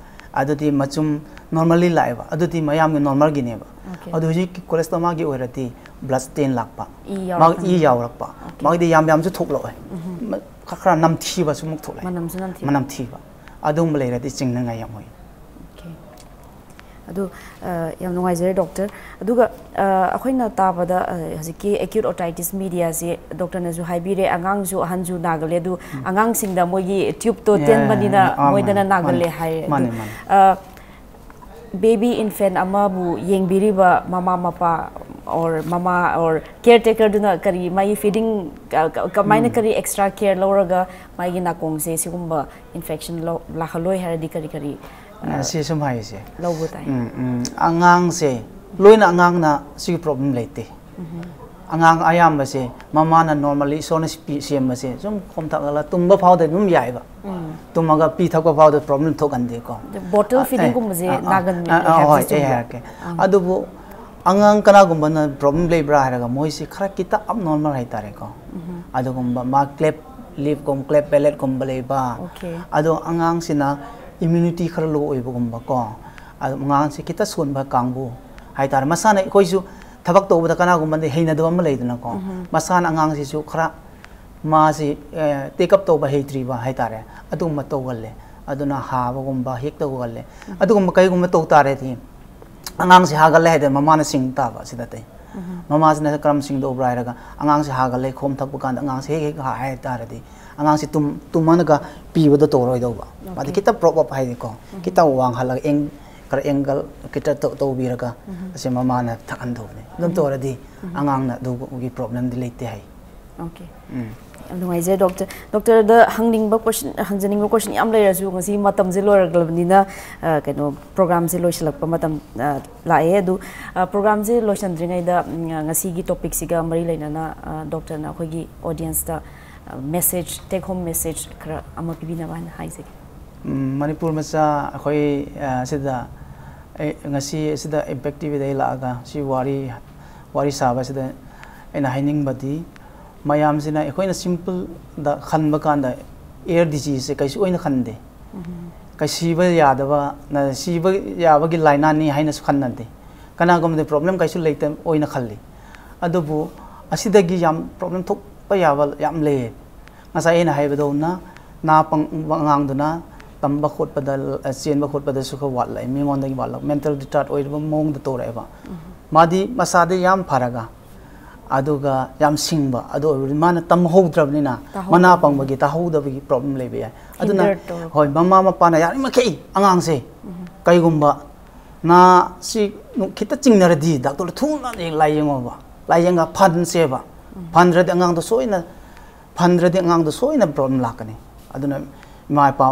ꯑꯗꯨꯗꯤ ꯃꯆꯨꯝ normally ꯂꯥꯛꯑꯦꯕ, ꯑꯗꯨꯗꯤ ꯃꯌꯥꯝꯒꯤ normalꯒꯤꯅꯦꯕ꯫ Okay. ꯑꯗꯨ ꯍꯧꯖꯤꯛ cholesterol ꯃꯥꯒꯤ ꯑꯣꯏꯔꯗꯤ blood stain ꯂꯥꯛꯄ, ꯏ ꯃꯥꯒꯤ ꯏ ꯌꯥꯎꯔꯛꯀꯅꯤ꯫ ꯌꯥꯎꯔꯛꯄ, ꯃꯥꯒꯤꯗꯤ ꯌꯥꯝ ꯌꯥꯝꯁꯨ ꯊꯣꯛꯂꯛꯑꯣꯏ꯫ ꯃ- ꯈ- ꯈꯔ ꯅꯝꯊꯤꯕꯁꯨ ꯑꯃꯨꯛ ꯊꯣꯛꯂꯛꯑꯦ꯫ ꯃꯅꯝꯁꯨ ꯅꯝꯊꯤꯕ꯫ ꯃꯅꯝ ꯊꯤꯕ, ꯑꯗꯨꯒꯨꯝꯕ ꯂꯩꯔꯗꯤ ꯆꯤꯡꯅꯉꯥꯏ ꯌꯥꯝ ꯑꯣꯏ꯫ Okay. ꯑꯗꯨ ꯑ, ꯌꯥꯝ ꯅꯨꯡꯉꯥꯏꯖꯔꯦ ꯗꯣꯛꯇꯔ꯫ ꯑꯗꯨꯒ ꯑ, ꯑꯩꯈꯣꯏꯅ ꯇꯥꯕꯗ ꯑ, ꯍꯧꯖꯤꯛꯀꯤ acute otitis mediaꯁꯤ ꯗꯣꯛꯇꯔꯅꯁꯨ ꯍꯥꯏꯕꯤꯔꯦ, ꯑꯉꯥꯡꯁꯨ ꯑꯍꯟꯁꯨ ꯅꯥꯒꯜꯂꯦ꯫ ꯑꯗꯨ ꯑꯉꯥꯡꯁꯤꯡꯗ ꯃꯣꯏꯒꯤ tubeꯇꯣ ꯌꯥ- ꯇꯦꯟꯕꯅꯤꯅ ꯑꯥ, ꯃꯣꯏꯗꯅ ꯃꯥꯅꯦ, ꯅꯥꯒꯜꯂꯦ ꯃꯥꯅꯦ꯫ ꯍꯥꯏꯔꯦ꯫ ꯑꯗꯨ ꯃꯥꯅꯦ, ꯃꯥꯅꯦ꯫ ꯑ, baby infant ꯑꯃꯕꯨ ꯌꯦꯡꯕꯤꯔꯤꯕ ꯃꯃꯥ ꯃꯄꯥ or ꯃꯃꯥ or caretakerꯗꯨꯅ ꯀꯔꯤ ꯃꯥꯒꯤ feeding ꯀ- ꯀ- ꯀꯃꯥꯏꯅ ꯀꯔꯤ extra care ꯂꯧꯔꯒ ꯃꯥꯒꯤ ꯅꯥꯀꯣꯡꯁꯦ ꯁꯤꯒꯨꯝꯕ infection ꯂꯧ- ꯂꯥꯛꯍꯜꯂꯣꯏ ꯍꯥꯏꯔꯗꯤ ꯀꯔꯤ ꯀꯔꯤ ꯑ, ꯁꯤ ꯁꯨꯝ ꯍꯥꯏꯁꯦ, ꯂꯧꯕ ꯇꯥꯏ? ꯎꯝ, ꯎꯝ, ꯑꯉꯥꯡꯁꯦ, ꯂꯣꯏꯅ ꯑꯉꯥꯡꯅ ꯁꯤꯒꯤ problem ꯂꯩꯇꯦ꯫ ꯑꯉꯥꯡ ꯑꯌꯥꯝꯕꯁꯦ ꯃꯃꯥꯅ normally ꯏꯁꯣꯔꯅ ꯁꯤ ꯄꯤ- ꯁꯦꯝꯕꯁꯦ ꯁꯨꯝ ꯈꯣꯝ ꯊꯛꯍꯜꯂ ꯇꯨꯝꯕ ꯐꯥꯎꯗ ꯑꯗꯨꯝ ꯌꯥꯏꯕ꯫ ꯇꯨꯝꯃꯒ ꯄꯤ ꯊꯛꯄ ꯐꯥꯎꯗ problem ꯊꯣꯛꯍꯟꯗꯦꯀꯣ꯫ Bottle ꯑ, feeding ꯑꯦ, ꯀꯨꯝꯕꯁꯦ ꯑ, ꯑ, ꯅꯥꯒꯟꯕꯅꯦ ꯑ, ꯑ, ꯍꯥꯏꯕꯁꯦ ꯍꯣꯏ, ꯑꯩ ꯆꯨꯝꯕ꯭ꯔꯥ? ꯍꯥꯏꯔꯛꯀꯦ꯫ ꯑꯗꯨꯕꯨ ꯑꯉꯥꯡ ꯀꯅꯥꯒꯨꯝꯕꯅ problem ꯂꯩꯕ꯭ꯔꯥ ꯍꯥꯏꯔꯒ ꯃꯣꯏꯁꯤ ꯈꯔ ꯈꯤꯇꯪ abnormal ꯍꯥꯏꯇꯥꯔꯦꯀꯣ꯫ ꯑꯗꯨꯒꯨꯝꯕ ꯃꯥ cleft lipꯀꯨꯝ cleft palateꯀꯨꯝꯕ ꯂꯩꯕ꯫ Okay. ꯑꯗꯣ ꯑꯉꯥꯡꯁꯤꯅ immunity ꯈꯔ low ꯑꯣꯏꯕꯒꯨꯝꯕꯀꯣ꯫ ꯑꯗꯣ ꯑꯉꯥꯡꯁꯤ ꯈꯤꯇꯪ ꯁꯣꯟꯕ ꯀꯥꯡꯕꯨ ꯍꯥꯏꯇꯥꯔꯦ꯫ ꯃꯁꯥꯅ ꯑꯩꯈꯣꯏꯁꯨ ꯊꯕꯛ ꯇꯧꯕꯗ ꯀꯅꯥꯒꯨꯝꯕꯗꯤ ꯍꯩꯅꯗꯕ ꯑꯃ ꯂꯩꯗꯅꯀꯣ꯫ ꯃꯁꯥꯅ ꯑꯉꯥꯡꯁꯤꯁꯨ ꯈꯔ ꯃꯥꯁꯤ ꯑꯦ, take up ꯇꯧꯕ ꯍꯩꯇ꯭ꯔꯤꯕ ꯍꯥꯏꯇꯥꯔꯦ꯫ ꯑꯗꯨꯒꯨꯝꯕ ꯇꯧꯒꯜꯂꯦ꯫ ꯑꯗꯨꯅ ꯍꯥꯕꯒꯨꯝꯕ ꯍꯦꯛ ꯇꯧꯒꯜꯂꯦ꯫ ꯑꯗꯨꯒꯨꯝꯕ ꯀꯩꯒꯨꯝꯕ ꯇꯧ ꯇꯥꯔꯗꯤ ꯑꯉꯥꯡꯁꯤ ꯍꯥꯒꯠꯂꯦ ꯍꯥꯏꯗꯅ ꯃꯃꯥꯅ ꯁꯤꯡ ꯇꯥꯕ ꯁꯤꯗ ꯇꯩ꯫ ꯃꯃꯥꯁꯤꯅ ꯀꯔꯝ ꯁꯤꯡꯗꯧꯕ꯭ꯔꯥ ꯍꯥꯏꯔꯒ ꯑꯉꯥꯡꯁꯤ ꯍꯥꯒꯠꯂꯦ, ꯈꯣꯝ ꯊꯛꯄ ꯀꯥꯟꯗ ꯑꯉꯥꯡꯁꯤ ꯍꯦꯛ ꯍꯦꯛ ꯍꯥ ꯍꯥꯏ ꯇꯥꯔꯗꯤ ꯑꯉꯥꯡꯁꯤ ꯇꯨꯝ ꯇꯨꯝꯍꯜꯂꯒ ꯄꯤꯕꯗꯣ ꯇꯧꯔꯣꯏꯗꯧꯕ꯫ ꯃꯥꯗꯤ Okay. ꯈꯤꯇꯪ prop up ꯍꯥꯏꯗꯤꯀꯣ, ꯈꯤꯇꯪ ꯋꯥꯡꯍꯜꯂꯒ ꯑꯦꯡ- ꯈꯔ angle ꯈꯤꯇꯪ ꯇꯧ- ꯇꯧꯕꯤꯔꯒ ꯑꯁꯤ ꯃꯃꯥꯅ ꯊꯛꯍꯟꯗꯧꯕꯅꯤ꯫ ꯑꯗꯨꯝ ꯇꯧꯔꯗꯤ ꯑꯉꯥꯡꯅ ꯑꯗꯨꯒꯤ problemꯗꯤ ꯂꯩꯇꯦ ꯍꯥꯏ꯫ Okay. ꯎꯝ꯫ ꯌꯥꯝ ꯅꯨꯡꯉꯥꯏꯖꯔꯦ ꯗꯣꯛꯇꯔ꯫ ꯗꯣꯛꯇꯔꯗ ꯍꯪꯅꯤꯡꯕ question, ꯍꯪꯖꯅꯤꯡꯕ question ꯌꯥꯝ ꯂꯩꯔꯁꯨ ꯉꯁꯤ ꯃꯇꯝꯁꯦ ꯂꯣꯏꯔꯛꯂꯕꯅꯤꯅ, ꯑ, ꯀꯩꯅꯣ, programꯁꯦ ꯂꯣꯏꯁꯤꯜꯂꯛꯄ ꯃꯇꯝ, ꯑ, ꯂꯥꯛꯑꯦ꯫ ꯑꯗꯨ, ꯑ, programꯁꯦ ꯂꯣꯏꯁꯤꯟꯗ꯭ꯔꯤꯉꯩꯗ, ꯎꯝ, ꯉꯁꯤꯒꯤ topicꯁꯤꯒ ꯃꯔꯤ ꯂꯩꯅꯅ, ꯑ, ꯗꯣꯛꯇꯔꯅ ꯑꯩꯈꯣꯏꯒꯤ audienceꯇ, ꯑ, message, take home message ꯈꯔ ꯑꯃ ꯄꯤꯕꯤꯅꯕ ꯍꯥꯏꯅ ꯍꯥꯏꯖꯒꯦ꯫ ꯎꯝ, ꯃꯅꯤꯄꯨꯔ ꯃꯆꯥ ꯑꯩꯈꯣꯏ, ꯑ, ꯁꯤꯗ, ꯑꯩ ꯉꯁꯤ ꯑꯁꯤꯗ Impact TVꯗ ꯑꯩ ꯂꯥꯛꯑꯒ ꯁꯤ ꯋꯥꯔꯤ, ꯋꯥꯔꯤ ꯁꯥꯕꯁꯤꯗ ꯑꯩꯅ ꯍꯥꯏꯅꯤꯡꯕꯗꯤ, ꯃꯌꯥꯝꯁꯤꯅ ꯑꯩꯈꯣꯏꯅ ꯁꯤꯝꯄꯜꯗ ꯈꯟꯕ ꯀꯥꯟꯗ ꯑꯦꯌꯔ ꯗꯤꯖꯤꯖꯁꯦ ꯀꯩꯁꯨ ꯑꯣꯏꯅ ꯈꯟꯗꯦ꯫ ꯀꯩ ꯁꯤꯕ ꯌꯥꯗꯕ ꯅ-, ꯁꯤꯕ ꯌꯥꯕꯒꯤ ꯂꯥꯏꯅꯥꯅꯤ ꯍꯥꯏꯅꯁꯨ ꯈꯟꯅꯗꯦ꯫ ꯀꯅꯥꯒꯨꯝꯕꯗꯤ ꯄ꯭ꯔꯣꯕ꯭ꯂꯦꯝ ꯀꯩꯁꯨ ꯂꯩꯇ ꯑꯣꯏꯅ ꯈꯜꯂꯤ꯫ ꯑꯗꯨꯕꯨ ꯑꯁꯤꯗꯒꯤ ꯌꯥꯝ ꯄ꯭ꯔꯣꯕ꯭ꯂꯦꯝ ꯊꯣꯛꯄ ꯌꯥꯕ ꯌꯥꯝ ꯂꯩꯌꯦ꯫ ꯉꯁꯥꯏ ꯑꯩꯅ ꯍꯥꯏꯕꯗꯧꯅ, ꯅꯥ ꯄꯪꯕ ꯑꯉꯥꯡꯗꯨꯅ ꯇꯝꯕ ꯈꯣꯠꯄꯗ, ꯆꯦꯟꯕ ꯈꯣꯠꯄꯗꯁꯨ ꯈꯔ ꯋꯥꯠꯂꯛꯑꯦ, ꯃꯤꯉꯣꯟꯗꯒꯤ ꯋꯥꯠꯂꯛ, ꯃꯦꯟꯇꯦꯜ ꯔꯤꯇꯥꯔꯠ ꯑꯣꯏꯔꯕ ꯃꯑꯣꯡꯗ ꯇꯧꯔꯛꯑꯦꯕ꯫ ꯃꯥꯗꯤ ꯃꯁꯥꯗꯤ ꯌꯥꯝ ꯐꯔꯒ, ꯑꯗꯨꯒ ꯌꯥꯝ ꯁꯤꯡꯕ ꯑꯗꯨ ꯑꯣꯏꯕꯅꯤ, ꯃꯥꯅ ꯇꯝꯍꯧꯗ꯭ꯔꯕꯅꯤꯅ ꯇꯥꯍꯧꯗꯕꯅꯤ꯫ ꯃꯅꯥ ꯄꯪꯕꯒꯤ ꯇꯥꯍꯧꯗꯕꯒꯤ ꯄ꯭ꯔꯣꯕ꯭ꯂꯦꯝ ꯂꯩꯕ ꯌꯥꯏ꯫ ꯑꯗꯨꯅ ꯍꯤꯟꯗꯔ ꯇꯧꯔꯛꯄ꯫ ꯍꯣꯏ, ꯃꯃꯥ ꯃꯄꯥꯅ ꯌꯥꯔꯤꯃꯈꯩ ꯑꯉꯥꯡꯁꯦ ꯀꯩꯒꯨꯝꯕ ꯅꯥꯁꯤ ꯈꯤꯇ ꯆꯤꯡꯅꯔꯗꯤ ꯗꯥꯛꯇꯔꯗ ꯊꯨꯅ ꯂꯥꯏꯌꯦꯡꯉꯣꯕ, ꯂꯥꯏꯌꯦꯡꯉ ꯐꯍꯟꯁꯦꯕ꯫ ꯐꯍꯟꯗ꯭ꯔꯗꯤ ꯑꯉꯥꯡꯗꯣ ꯁꯣꯏꯅ ꯐꯍꯟꯗ꯭ꯔꯗꯤ ꯑꯉꯥꯡꯗꯣ ꯁꯣꯏꯅ ꯄ꯭ꯔꯣꯕ꯭ꯂꯦꯝ ꯂꯥꯛꯀꯅꯤ꯫ ꯑꯗꯨꯅ ꯏꯃꯥ ꯏꯄꯥ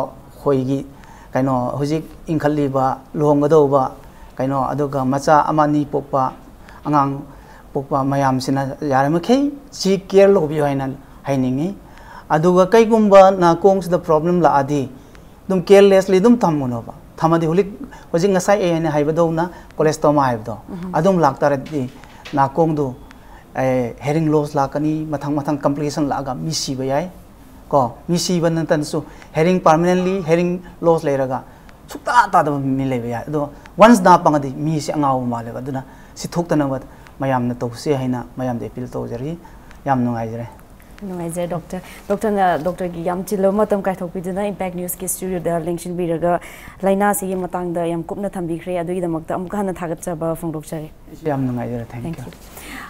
ꯈꯣꯏꯒꯤ ꯀꯩꯅꯣ ꯍꯧꯖꯤꯛ ꯏꯟꯈꯠꯂꯤꯕ, ꯂꯨꯍꯣꯡꯒꯗꯧꯕ ꯀꯩꯅꯣ, ꯑꯗꯨꯒ ꯃꯆꯥ ꯑꯃ ꯑꯅꯤ ꯄꯣꯛꯄ, ꯑꯉꯥꯡ ꯄꯣꯛꯄ ꯃꯌꯥꯝꯁꯤꯅ ꯌꯥꯔꯤꯃꯈꯩ ꯁꯤ ꯀꯦꯌꯔ ꯂꯧꯕꯤꯌꯨ ꯍꯥꯏꯅ ꯍꯥꯏꯅꯤꯡꯉꯤ꯫ ꯑꯗꯨꯒ ꯀꯩꯒꯨꯝꯕ ꯅꯥꯀꯣꯡꯁꯤꯗ ꯄ꯭ꯔꯣꯕ꯭ꯂꯦꯝ ꯂꯥꯛꯑꯗꯤ ꯑꯗꯨꯝ ꯀꯦꯌꯔꯂꯦꯁꯂꯤ ꯑꯗꯨꯝ ꯊꯝꯒꯅꯣꯕ꯫ ꯊꯝꯃꯗꯤ ꯍꯧꯖꯤꯛ, ꯍꯧꯖꯤꯛ ꯉꯁꯥꯏ ꯑꯩ ꯍꯥꯏꯅ ꯍꯥꯏꯕꯗꯧꯅ ꯀꯣꯂꯦꯁꯇꯣꯃꯥ ꯍꯥꯏꯕꯗꯣ ꯑꯗꯨꯝ ꯂꯥꯛꯇꯥꯔꯗꯤ ꯅꯥꯀꯣꯡꯗꯨ ꯍꯦꯔꯤꯡ ꯂꯣꯁ ꯂꯥꯛꯀꯅꯤ, ꯃꯊꯪ ꯃꯊꯪ ꯀꯝꯄ꯭ꯂꯤꯀꯦꯁꯟ ꯂꯥꯛꯑꯒ ꯃꯤ ꯁꯤꯕ ꯌꯥꯏ꯫ ꯀꯣ, ꯃꯤ ꯁꯤꯕ ꯅꯠꯇꯅꯁꯨ ꯍꯦꯔꯤꯡ ꯄꯥꯔꯃꯅꯦꯟꯂꯤ ꯍꯦꯔꯤꯡ ꯂꯣꯁ ꯂꯩꯔꯒ ꯁꯨꯛꯇꯥ ꯇꯥꯗꯕ ꯃꯤ ꯂꯩꯕ ꯌꯥꯏ꯫ ꯑꯗꯣ ꯋꯟꯁ ꯅꯥ ꯄꯪꯉꯗꯤ ꯃꯤꯁꯦ ꯑꯉꯥꯎꯕ ꯃꯥꯜꯂꯦꯕ꯫ ꯑꯗꯨꯅ ꯁꯤ ꯊꯣꯛꯇꯅꯕ ꯃꯌꯥꯝꯅ ꯇꯧꯁꯦ ꯍꯥꯏꯅ ꯃꯌꯥꯝꯗ ꯑꯦꯄꯤꯜ ꯇꯧꯖꯔꯤ꯫ ꯌꯥꯝ ꯅꯨꯡꯉꯥꯏꯖꯔꯦ꯫ ꯅꯨꯡꯉꯥꯏꯖꯔꯦ ꯗꯣꯛꯇꯔ꯫ ꯗꯣꯛꯇꯔꯅ, ꯗꯣꯛꯇꯔꯒꯤ ꯌꯥꯝ ꯆꯤꯜꯂꯕ ꯃꯇꯝ ꯀꯥꯏꯊꯣꯛꯄꯤꯗꯨꯅ ꯏꯝꯄꯦꯛ ꯅ꯭ꯌꯨꯁꯀꯤ ꯁ꯭ꯇꯨꯗꯤꯑꯣꯗ ꯂꯦꯡꯁꯤꯟꯕꯤꯔꯒ ꯂꯥꯏꯅꯥꯁꯤꯒꯤ ꯃꯇꯥꯡꯗ ꯌꯥꯝ ꯀꯨꯞꯅ ꯊꯝꯕꯤꯈ꯭ꯔꯦ꯫ ꯑꯗꯨꯒꯤꯗꯃꯛꯇ ꯑꯃꯨꯛꯀ ꯍꯟꯅ ꯊꯥꯒꯠꯆꯕ ꯐꯣꯡꯗꯣꯛꯆꯔꯤ꯫ ꯑꯩꯁꯨ ꯌꯥꯝ ꯅꯨꯡꯉꯥꯏꯖꯔꯦ꯫ Thank you꯫ Thank you꯫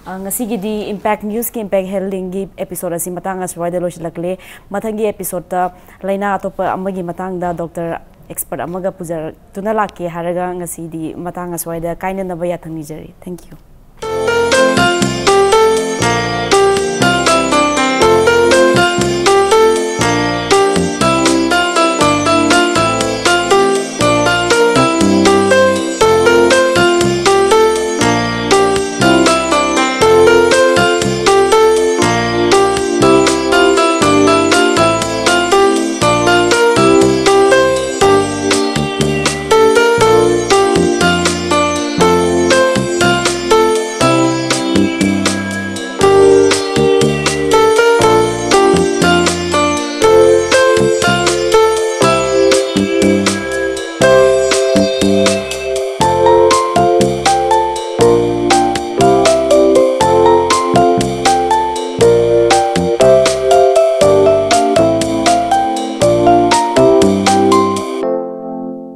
ꯑ, ꯉꯁꯤꯒꯤꯗꯤ ꯏꯝꯄꯦꯛ ꯅ꯭ꯌꯨꯁꯀꯤ ꯏꯝꯄꯦꯛ ꯍꯦꯜꯊ ꯂꯤꯡꯒꯤ ꯑꯦꯄꯤꯁꯣꯗ ꯑꯁꯤ ꯃꯇꯥꯡ ꯑꯁ꯭ꯋꯥꯏꯗ ꯂꯣꯏꯁꯤꯜꯂꯛꯂꯦ꯫ ꯃꯊꯪꯒꯤ ꯑꯦꯄꯤꯁꯣꯗꯇ ꯂꯥꯏꯅꯥ ꯑꯇꯣꯞꯄ ꯑꯃꯒꯤ ꯃꯇꯥꯡꯗ ꯗꯣꯛꯇꯔ ꯑꯦꯛꯁꯄꯔꯠ ꯑꯃꯒ ꯄꯨꯖꯔꯛꯇꯨꯅ ꯂꯥꯛꯀꯦ ꯍꯥꯏꯔꯒ ꯉꯁꯤꯗꯤ ꯃꯇꯥꯡ ꯑꯁ꯭ꯋꯥꯏꯗ ꯀꯥꯏꯅꯅꯕ ꯌꯥꯊꯪ ꯅꯤꯖꯔꯤ꯫ Thank you꯫